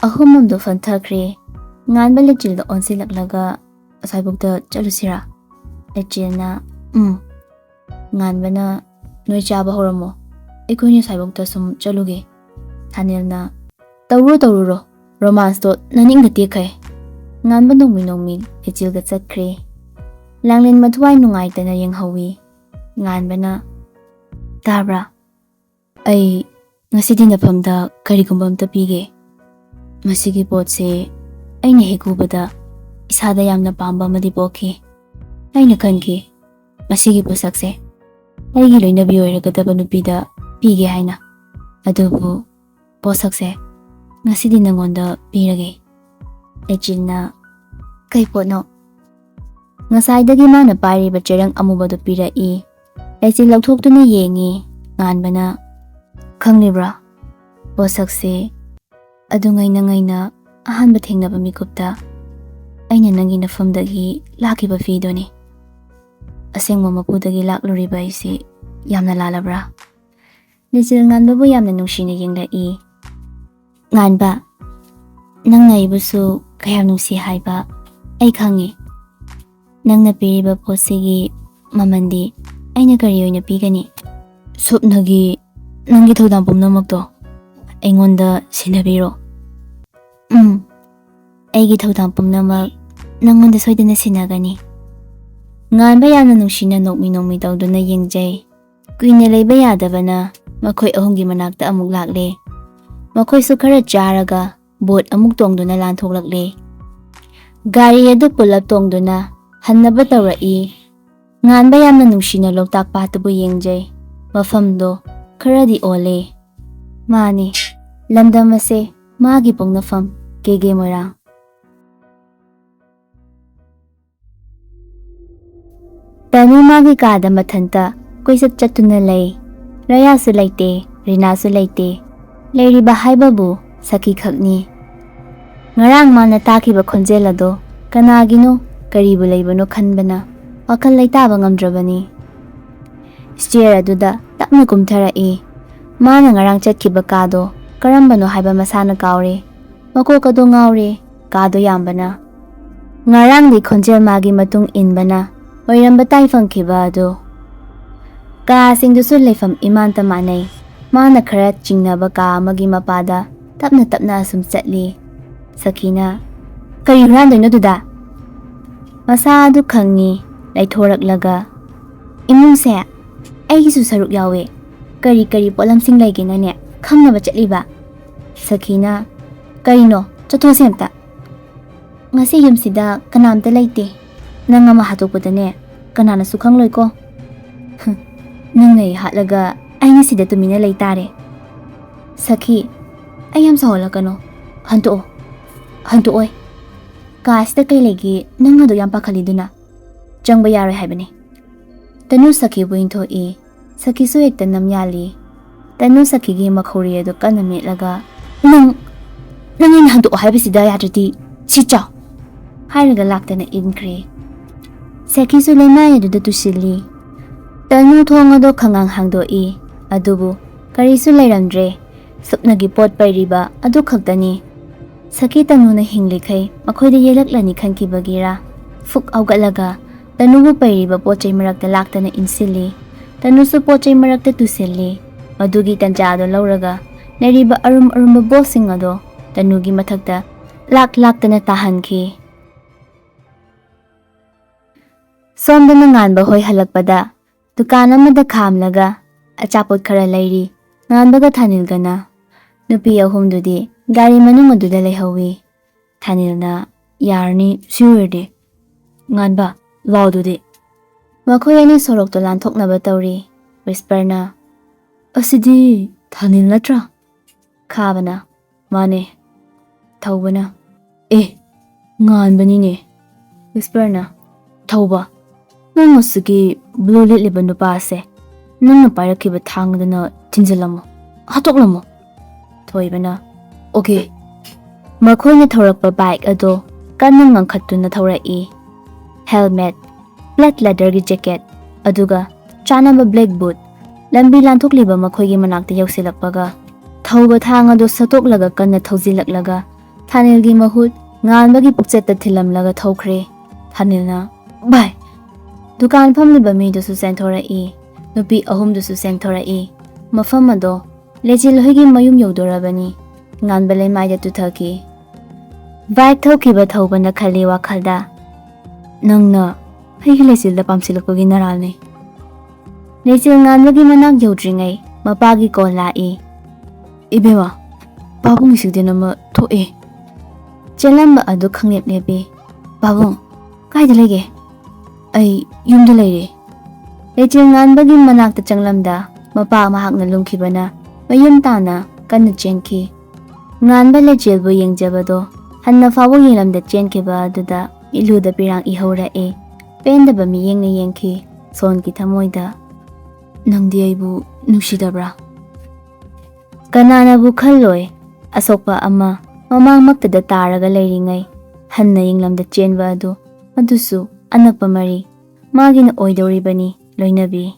ꯑꯍꯨꯝ ꯑꯃꯗꯣ ꯐꯝꯊꯈ꯭ꯔꯦ꯫ ꯉꯥꯟꯕ ꯂꯩꯆꯤꯜꯗ ꯑꯣꯟꯁꯤꯜꯂꯛꯂꯒ, "ꯑꯁ꯭ꯋꯥꯏꯕꯨꯛꯇ ꯆꯠꯂꯨꯁꯤꯔꯥ?" ꯂꯩꯆꯤꯜꯅ, "ꯎꯝ꯫" ꯉꯥꯟꯕꯅ, "ꯅꯣꯏ ꯆꯥꯕ ꯍꯧꯔꯝꯃꯣ, ꯑꯩꯈꯣꯏꯅꯤ ꯑꯁ꯭ꯋꯥꯏꯕꯨꯛꯇ ꯁꯨꯝ ꯆꯠꯂꯨꯒꯦ꯫" ꯊꯥꯅꯦꯜꯅ, "ꯇꯧꯔꯨꯔꯣ, ꯇꯧꯔꯨꯔꯣ, ꯔꯣꯃꯥꯟꯁꯇꯣ ꯅꯅꯤꯡꯗ ꯇꯦꯛꯈꯩ꯫" ꯉꯥꯟꯕ ꯅꯣꯡꯃꯤ ꯅꯣꯡꯃꯤ ꯂꯩꯆꯤꯜꯗ ꯆꯠꯈ꯭ꯔꯦ꯫ ꯂꯥꯡꯂꯦꯟ ꯃꯊ꯭ꯋꯥꯏ ꯅꯨꯡꯉꯥꯏꯇꯅ ꯌꯦꯡꯍꯧꯋꯤ꯫ ꯉꯥꯟꯕꯅ, "ꯇꯥꯕ꯭ꯔꯥ? ꯑꯩ ꯉꯁꯤꯗꯤ ꯅꯐꯝꯗ ꯀꯔꯤꯒꯨꯝꯕ ꯑꯝꯇ ꯄꯤꯒꯦ꯫ ꯃꯁꯤꯒꯤ ꯄꯣꯠꯁꯦ ꯑꯩꯅ ꯍꯦꯛ ꯎꯕꯗ ꯏꯁꯥꯗ ꯌꯥꯝꯅ ꯄꯥꯝꯕ ꯑꯃꯗꯤ ꯄꯣꯛꯈꯤ꯫ ꯑꯩꯅ ꯈꯟꯈꯤ, ꯃꯁꯤꯒꯤ ꯄꯣꯠꯁꯛꯁꯦ ꯑꯩꯒꯤ ꯂꯣꯏꯅꯕꯤ ꯑꯣꯏꯔꯒꯗꯕ ꯅꯨꯄꯤꯗ ꯄꯤꯒꯦ ꯍꯥꯏꯅ꯫ ꯑꯗꯨꯕꯨ ꯄꯣꯠꯁꯛꯁꯦ ꯉꯁꯤꯗꯤ ꯅꯪꯉꯣꯟꯗ ꯄꯤꯔꯒꯦ꯫" ꯂꯩꯆꯤꯜꯅ, "ꯀꯩ ꯄꯣꯠꯅꯣ?" ꯉꯁꯥꯏꯗꯒꯤ ꯃꯥꯅ ꯄꯥꯏꯔꯤꯕ ꯆꯦꯔꯪ ꯑꯃꯨꯕꯗꯨ ꯄꯤꯔꯛꯏ꯫ ꯂꯩꯆꯤꯜ ꯂꯧꯊꯣꯛꯇꯨꯅ ꯌꯦꯡꯉꯤ꯫ ꯉꯥꯟꯕꯅ, "ꯈꯪꯂꯤꯕ꯭ꯔꯥ? ꯄꯣꯠꯁꯛꯁꯦ ꯑꯗꯨ ꯉꯩꯅ ꯉꯩꯅ ꯑꯍꯥꯟꯕ ꯊꯦꯡꯅꯕ ꯃꯤꯀꯨꯞꯇ ꯑꯩꯅ ꯅꯪꯒꯤ ꯅꯐꯝꯗꯒꯤ ꯂꯥꯛꯈꯤꯕ ꯐꯤꯗꯨꯅꯤ꯫ ꯑꯁꯦꯡꯕ ꯃꯄꯨꯗꯒꯤ ꯂꯥꯛꯂꯨꯔꯤꯕ ꯑꯩꯁꯤ ꯌꯥꯝꯅ ꯂꯥꯜꯂꯕ꯭ꯔꯥ?" ꯂꯩꯆꯤꯜ ꯉꯥꯟꯕꯕꯨ ꯌꯥꯝꯅ ꯅꯨꯡꯁꯤꯅ ꯌꯦꯡꯂꯛꯏ꯫ "ꯉꯥꯟꯕ, ꯅꯪꯅ ꯑꯩꯕꯨꯁꯨ ꯀꯌꯥꯝ ꯅꯨꯡꯁꯤ ꯍꯥꯏꯕ ꯑꯩ ꯈꯪꯉꯤ꯫ ꯅꯪꯅ ꯄꯤꯔꯤꯕ ꯄꯣꯠꯁꯤꯒꯤ ꯃꯃꯜꯗꯤ ꯑꯩꯅ ꯀꯔꯤ ꯑꯣꯏꯅ ꯄꯤꯒꯅꯤ? ꯁꯨꯞꯅꯒꯤ ꯅꯪꯒꯤ ꯊꯧꯗꯥꯡ ꯄꯨꯝꯅꯃꯛꯇꯣ ꯑꯩꯉꯣꯟꯗ ꯁꯤꯟꯅꯕꯤꯔꯣ꯫" "ꯎꯝ, ꯑꯩꯒꯤ ꯊꯧꯗꯥꯡ ꯄꯨꯝꯅꯃꯛ ꯅꯪꯉꯣꯟꯗ ꯁꯣꯏꯗꯅ ꯁꯤꯟꯅꯒꯅꯤ꯫" ꯉꯥꯟꯕ ꯌꯥꯝꯅ ꯅꯨꯡꯁꯤꯅ ꯅꯣꯛꯃꯤ ꯅꯣꯛꯃꯤ ꯇꯧꯗꯨꯅ ꯌꯦꯡꯖꯩ꯫ ꯀꯨꯏꯅ ꯂꯩꯕ ꯌꯥꯗꯕꯅ ꯃꯈꯣꯏ ꯑꯍꯨꯝꯒꯤ ꯃꯅꯥꯛꯇ ꯑꯃꯨꯛ ꯂꯥꯛꯂꯦ꯫ ꯃꯈꯣꯏꯁꯨ ꯈꯔ ꯆꯥꯔꯒ ꯕꯣꯠ ꯑꯃꯨꯛ ꯇꯣꯡꯗꯨꯅ ꯂꯥꯟꯊꯣꯛꯂꯛꯂꯦ꯫ ꯒꯥꯔꯤ ꯑꯗꯨ ꯄꯨꯂꯞ ꯇꯣꯡꯗꯨꯅ ꯍꯟꯅꯕ ꯇꯧꯔꯛꯏ꯫ ꯉꯥꯟꯕ ꯌꯥꯝꯅ ꯅꯨꯡꯁꯤꯅ ꯂꯣꯛꯇꯥꯛ ꯄꯥꯠꯇꯨꯕꯨ ꯌꯦꯡꯖꯩ꯫ ꯃꯐꯝꯗꯣ ꯈꯔꯗꯤ ꯑꯣꯜꯂꯦ꯫ ꯃꯥꯅꯤ, ꯂꯝꯗꯝ ꯑꯁꯦ ꯃꯥꯒꯤ ꯄꯣꯛꯅꯐꯝ ꯀꯦꯒꯦ ꯃꯣꯏꯔꯥꯡ꯫ ꯇꯅꯨ ꯃꯥꯒꯤ ꯀꯥꯗ ꯃꯊꯟꯇ ꯀꯣꯏꯆꯠ ꯆꯠꯇꯨꯅ ꯂꯩ꯫ ꯔꯌꯥꯁꯨ ꯂꯩꯇꯦ, ꯔꯤꯅꯥꯁꯨ ꯂꯩꯇꯦ꯫ ꯂꯩꯔꯤꯕ ꯍꯥꯏꯕꯕꯨ ꯁꯈꯤ ꯈꯛꯅꯤ꯫ ꯉꯔꯥꯡ ꯃꯥꯅ ꯇꯥꯈꯤꯕ ꯈꯣꯟꯖꯦꯜ ꯑꯗꯣ ꯀꯅꯥꯒꯤꯅꯣ, ꯀꯔꯤꯕꯨ ꯂꯩꯕꯅꯣ ꯈꯟꯕꯅ ꯋꯥꯈꯜ ꯂꯩꯇꯥꯕ ꯉꯝꯗ꯭ꯔꯕꯅꯤ꯫ ꯁ꯭ꯇꯤꯌꯔ ꯑꯗꯨꯗ ꯇꯞꯅ ꯀꯨꯝꯊꯔꯛꯏ꯫ ꯃꯥꯅ ꯉꯔꯥꯡ ꯆꯠꯈꯤꯕ ꯀꯥꯗꯣ ꯀꯔꯝꯕꯅꯣ ꯍꯥꯏꯕ ꯃꯁꯥꯅ ꯀꯥꯎꯔꯦ꯫ ꯃꯀꯣꯛ ꯑꯗꯨ ꯉꯥꯎꯔꯦ꯫ ꯀꯥꯗꯣ ꯌꯥꯝꯕꯅ꯫ ꯉꯔꯥꯡꯗꯤ ꯈꯣꯟꯖꯦꯜ ꯃꯥꯒꯤ ꯃꯇꯨꯡ ꯏꯟꯕꯅ ꯑꯣꯏꯔꯝꯕ ꯇꯥꯏ ꯐꯪꯈꯤꯕ ꯑꯗꯨ꯫ ꯀꯥꯁꯤꯡꯗꯨꯁꯨ ꯂꯩꯐꯝ ꯏꯃꯥꯟꯇ ꯃꯥꯟꯅꯩ꯫ ꯃꯥꯅ ꯈꯔ ꯆꯤꯡꯅꯕ ꯀꯥ ꯑꯃꯒꯤ ꯃꯄꯥꯗ ꯇꯞꯅ ꯇꯞꯅ ꯑꯁꯨꯝ ꯆꯠꯂꯤ꯫ ꯁꯈꯤꯅ, "ꯀꯔꯤ ꯍꯨꯔꯥꯟꯗꯣꯏꯅꯣ ꯑꯗꯨꯗ?" ꯃꯁꯥ ꯑꯗꯨ ꯈꯪꯉꯤ, ꯂꯩꯊꯣꯔꯛꯂꯒ, "ꯏꯃꯨꯡꯁꯦ ꯑꯩꯒꯤꯁꯨ ꯁꯔꯨꯛ ꯌꯥꯎꯋꯦ꯫ ꯀꯔꯤ ꯀꯔꯤ ꯄꯣꯠꯂꯝꯁꯤꯡ ꯂꯩꯒꯦꯅꯅꯦ ꯈꯪꯅꯕ ꯆꯠꯂꯤꯕ?" ꯁꯈꯤꯅ, "ꯀꯔꯤꯅꯣ? ꯆꯠꯊꯣꯛꯁꯦ ꯑꯝꯇ꯫ ꯉꯁꯤ ꯌꯨꯝꯁꯤꯗ ꯀꯅꯥꯝꯇ ꯂꯩꯇꯦ꯫ ꯅꯪ ꯑꯃ ꯍꯥꯠꯇꯣꯛꯄꯗꯅꯦ ꯀꯅꯥꯅꯁꯨ ꯈꯪꯂꯣꯏꯀꯣ꯫ ꯅꯪꯅ ꯑꯩ ꯍꯥꯠꯂꯒ ꯑꯩꯅ ꯁꯤꯗ ꯇꯨꯃꯤꯟꯅ ꯂꯩ ꯇꯥꯔꯦ꯫ ꯁꯈꯤ, ꯑꯩ ꯌꯥꯝ ꯁꯥꯎꯍꯜꯂꯛꯀꯅꯣ꯫ ꯍꯟꯗꯣꯛꯑꯣ꯫ ꯍꯟꯗꯣꯛꯑꯣꯏ꯫ ꯀꯥ ꯑꯁꯤꯗ ꯀꯩ ꯂꯩꯒꯦ ꯅꯪ ꯑꯗꯨ ꯌꯥꯝ ꯄꯥꯈꯠꯂꯤꯗꯨꯅ? ꯆꯪꯕ ꯌꯥꯔꯣꯏ ꯍꯥꯏꯕꯅꯤ꯫" ꯇꯅꯨ ꯁꯈꯤꯕꯨ ꯏꯟꯊꯣꯛꯏ꯫ ꯁꯈꯤꯁꯨ ꯍꯦꯛꯇ ꯅꯝ ꯌꯥꯜꯂꯤ꯫ ꯇꯅꯨ ꯁꯈꯤꯒꯤ ꯃꯈꯧꯔꯤ ꯑꯗꯨ ꯀꯟꯅ ꯃꯦꯠꯂꯒ, "ꯅꯪ, ꯅꯪ ꯑꯩꯅ ꯍꯟꯗꯣꯛꯑꯣ ꯍꯥꯏꯕꯁꯤꯗ ꯌꯥꯗ꯭ꯔꯗꯤ ꯁꯤ ꯆꯥꯎ," ꯍꯥꯏꯔꯒ ꯂꯥꯛꯇꯅ ꯏꯟꯈ꯭ꯔꯦ꯫ ꯁꯈꯤꯁꯨ ꯂꯩꯃꯥꯏ ꯑꯗꯨꯗ ꯇꯨꯁꯤꯜꯂꯤ꯫ ꯇꯅꯨ ꯊꯣꯡ ꯑꯗꯨ ꯈꯪꯍꯥꯡ ꯍꯥꯡꯗꯣꯛꯏ꯫ ꯑꯗꯨꯕꯨ ꯀꯔꯤꯁꯨ ꯂꯩꯔꯝꯗ꯭ꯔꯦ꯫ ꯁꯨꯞꯅꯒꯤ ꯄꯣꯠ ꯄꯩꯔꯤꯕ ꯑꯗꯨ ꯈꯛꯇꯅꯤ꯫ ꯁꯈꯤ ꯇꯅꯨꯅ ꯍꯤꯡꯂꯤꯈꯩ ꯃꯈꯣꯏꯗ ꯌꯦꯜꯂꯛꯂꯅꯤ ꯈꯟꯈꯤꯕꯒꯤꯔꯥ, ꯐꯨꯛ ꯍꯧꯒꯠꯂꯒ ꯇꯅꯨꯕꯨ ꯄꯩꯔꯤꯕ ꯄꯣꯠ ꯆꯩ ꯃꯔꯛꯇ ꯂꯥꯛꯇꯅ ꯏꯟꯁꯤꯜꯂꯤ꯫ ꯇꯅꯨꯁꯨ ꯄꯣꯠ ꯆꯩ ꯃꯔꯛꯇ ꯇꯨꯁꯤꯜꯂꯤ꯫ ꯃꯗꯨꯒꯤ ꯇꯟꯖꯥꯗꯣ ꯂꯧꯔꯒ ꯂꯩꯔꯤꯕ ꯑꯔꯨꯝ ꯑꯔꯨꯝꯕ ꯕꯣꯛꯁꯁꯤꯡ ꯑꯗꯣ ꯇꯅꯨꯒꯤ ꯃꯊꯛꯇ ꯂꯥꯛ ꯂꯥꯛꯇꯅ ꯇꯥꯍꯟꯈꯤ꯫ ꯁꯣꯝꯗꯅ ꯉꯥꯟꯕ ꯍꯣꯏ ꯍꯜꯂꯛꯄꯗ ꯗꯨꯀꯥꯟ ꯑꯃꯗ ꯈꯥꯝꯂꯒ ꯑꯆꯥꯄꯣꯠ ꯈꯔ ꯂꯩꯔꯤ꯫ ꯉꯥꯟꯕꯒ ꯊꯥꯅꯤꯜꯒꯅ ꯅꯨꯄꯤ ꯑꯍꯨꯝꯗꯨꯗꯤ ꯒꯥꯔꯤ ꯃꯅꯨꯡ ꯑꯗꯨꯗ ꯂꯩꯍꯧꯋꯤ꯫ ꯊꯥꯅꯤꯜꯅ, "ꯌꯥꯔꯅꯤ, ꯁꯤ ꯑꯣꯏꯔꯗꯤ꯫ ꯉꯥꯟꯕ, ꯂꯥꯎꯗꯨꯗꯤ꯫" ꯃꯈꯣꯏ ꯑꯅꯤ ꯁꯣꯔꯣꯛꯇ ꯂꯥꯟꯊꯣꯛꯅꯕ ꯇꯧꯔꯤ꯫ ꯋꯤꯁꯄꯔꯅ, "ꯑꯁꯤꯗꯤ ꯊꯥꯅꯤꯜ ꯅꯠꯇ꯭ꯔꯥ?" ꯈꯥꯕꯅ, "ꯃꯥꯅꯦ꯫" ꯊꯧꯕꯅ, "ꯑꯦ, ꯉꯥꯟꯕꯅꯤꯅꯦ꯫" ꯋꯤꯁꯄꯔꯅ, "ꯊꯧꯕ, ꯅꯪ ꯉꯁꯤꯒꯤ ꯕ꯭ꯂꯨ ꯂꯤꯠꯂꯤꯕ ꯅꯨꯄꯥꯁꯦ ꯅꯪꯅ ꯄꯥꯏꯔꯛꯈꯤꯕ ꯊꯥꯡꯗꯨꯅ ꯊꯤꯟꯖꯤꯜꯂꯝꯃꯣ, ꯍꯥꯠꯇꯣꯛꯂꯝꯃꯣ꯫" ꯊꯣꯏꯕꯅ, "ꯑꯣꯀꯦ꯫" ꯃꯈꯣꯏꯅ ꯊꯧꯔꯛꯄ ꯕꯥꯏꯛ ꯑꯗꯣ ꯀꯟꯅ ꯉꯪꯈꯠꯇꯨꯅ ꯊꯧꯔꯛꯏ꯫ ꯍꯦꯜꯃꯦꯠ, ꯕ꯭ꯂꯦꯛ ꯂꯦꯗꯔꯒꯤ ꯖꯦꯀꯦꯠ, ꯑꯗꯨꯒ ꯆꯥꯅꯕ ꯕ꯭ꯂꯦꯛ ꯕꯨꯠ꯫ ꯂꯝꯕꯤ ꯂꯥꯟꯊꯣꯛꯂꯤꯕ ꯃꯈꯣꯏꯒꯤ ꯃꯅꯥꯛꯇ ꯌꯧꯁꯤꯜꯂꯛꯄꯒ, ꯊꯧꯕ ꯊꯥꯡ ꯑꯗꯨ ꯁꯠꯇꯣꯛꯂꯒ ꯀꯟꯅ ꯊꯧꯖꯤꯜꯂꯛꯂꯒ, ꯊꯥꯅꯤꯜꯒꯤ ꯃꯍꯨꯠ ꯉꯥꯟꯕꯒꯤ ꯄꯨꯛꯆꯠꯇ ꯊꯤꯜꯂꯝꯂꯒ ꯊꯧꯈ꯭ꯔꯦ꯫ ꯊꯥꯅꯤꯜꯅ, "ꯚꯥꯏ!" ꯗꯨꯀꯥꯟ ꯐꯝꯂꯤꯕ ꯃꯤꯗꯨꯁꯨ ꯆꯦꯟꯊꯣꯔꯛꯏ꯫ ꯅꯨꯄꯤ ꯑꯍꯨꯝꯗꯨꯁꯨ ꯆꯦꯟꯊꯣꯔꯛꯏ꯫ ꯃꯐꯝ ꯑꯗꯣ ꯂꯦꯆꯤꯜ ꯍꯣꯏꯒꯤ ꯃꯌꯨꯝ ꯌꯧꯗꯣꯔꯕꯅꯤ꯫ ꯉꯥꯟꯕ ꯂꯩꯃꯥꯏꯗ ꯇꯨꯊꯈꯤ꯫ ꯕꯥꯏꯛ ꯊꯧꯈꯤꯕ ꯊꯧꯕꯅ ꯈꯜꯂꯤ ꯋꯥꯈꯜꯗ, "ꯅꯪꯅ ꯑꯩꯒꯤ ꯂꯦꯆꯤꯜꯗ ꯄꯥꯝꯁꯤꯜꯂꯛꯄꯒꯤ ꯅꯔꯥꯜꯅꯤ꯫" ꯂꯦꯆꯤꯜ ꯉꯥꯟꯕꯒꯤ ꯃꯅꯥꯛ ꯌꯧꯗ꯭ꯔꯤꯉꯩ ꯃꯄꯥꯒꯤ ꯀꯣꯜ ꯂꯥꯛꯏ꯫ "ꯏꯕꯦꯝꯃ, ꯄꯥꯕꯨꯡ ꯑꯦꯛꯁꯤꯗꯦꯟ ꯑꯃ ꯊꯣꯛꯑꯦ꯫" ꯆꯦꯜꯂꯝꯕ ꯑꯗꯨ ꯈꯪꯂꯦꯞ ꯂꯦꯞꯄꯤ꯫ "ꯄꯥꯕꯨꯡ, ꯀꯥꯏꯗ ꯂꯩꯒꯦ?" "ꯑꯩ ꯌꯨꯝꯗ ꯂꯩꯔꯦ꯫" ꯂꯦꯆꯤꯜ ꯉꯥꯟꯕꯒꯤ ꯃꯅꯥꯛꯇ ꯆꯪꯂꯝꯗ ꯃꯄꯥ ꯃꯍꯥꯛꯅ ꯂꯨꯝꯈꯤꯕꯅ ꯃꯌꯨꯝ ꯇꯥꯅ ꯀꯟꯅ ꯆꯦꯟꯈꯤ꯫ ꯉꯥꯟꯕ ꯂꯦꯆꯤꯜꯕꯨ ꯌꯦꯡꯖꯕꯗꯣ ꯍꯟꯅ ꯐꯥꯎꯕ ꯌꯦꯡꯂꯝꯗ ꯆꯦꯟꯈꯤꯕ ꯑꯗꯨꯗ ꯃꯤꯠꯂꯨꯗ ꯄꯤꯔꯥꯡ ꯏꯍꯧꯔꯛꯏ꯫ ꯄꯦꯟꯗꯕ ꯃꯤꯠꯌꯦꯡꯅ ꯌꯦꯡꯈꯤ꯫ ꯁꯣꯟꯒꯤ ꯊꯃꯣꯏꯗ, "ꯅꯪꯗꯤ ꯑꯩꯕꯨ ꯅꯨꯡꯁꯤꯗꯕ꯭ꯔꯥ?" ꯀꯅꯥꯅꯕꯨ ꯈꯜꯂꯣꯏ, ꯑꯁꯣꯛꯄ ꯑꯃ ꯃꯃꯥꯡꯃꯛꯇꯗ ꯇꯥꯔꯒ ꯂꯩꯔꯤꯉꯩ ꯍꯟꯅ ꯌꯦꯡꯂꯝꯗ ꯆꯦꯟꯕ ꯑꯗꯨ, ꯑꯗꯨꯁꯨ ꯑꯅꯛꯄ ꯃꯔꯤ꯫ ꯃꯥꯒꯤꯅ ꯑꯣꯏꯗꯧꯔꯤꯕꯅꯤ ꯂꯣꯏꯅꯕꯤ꯫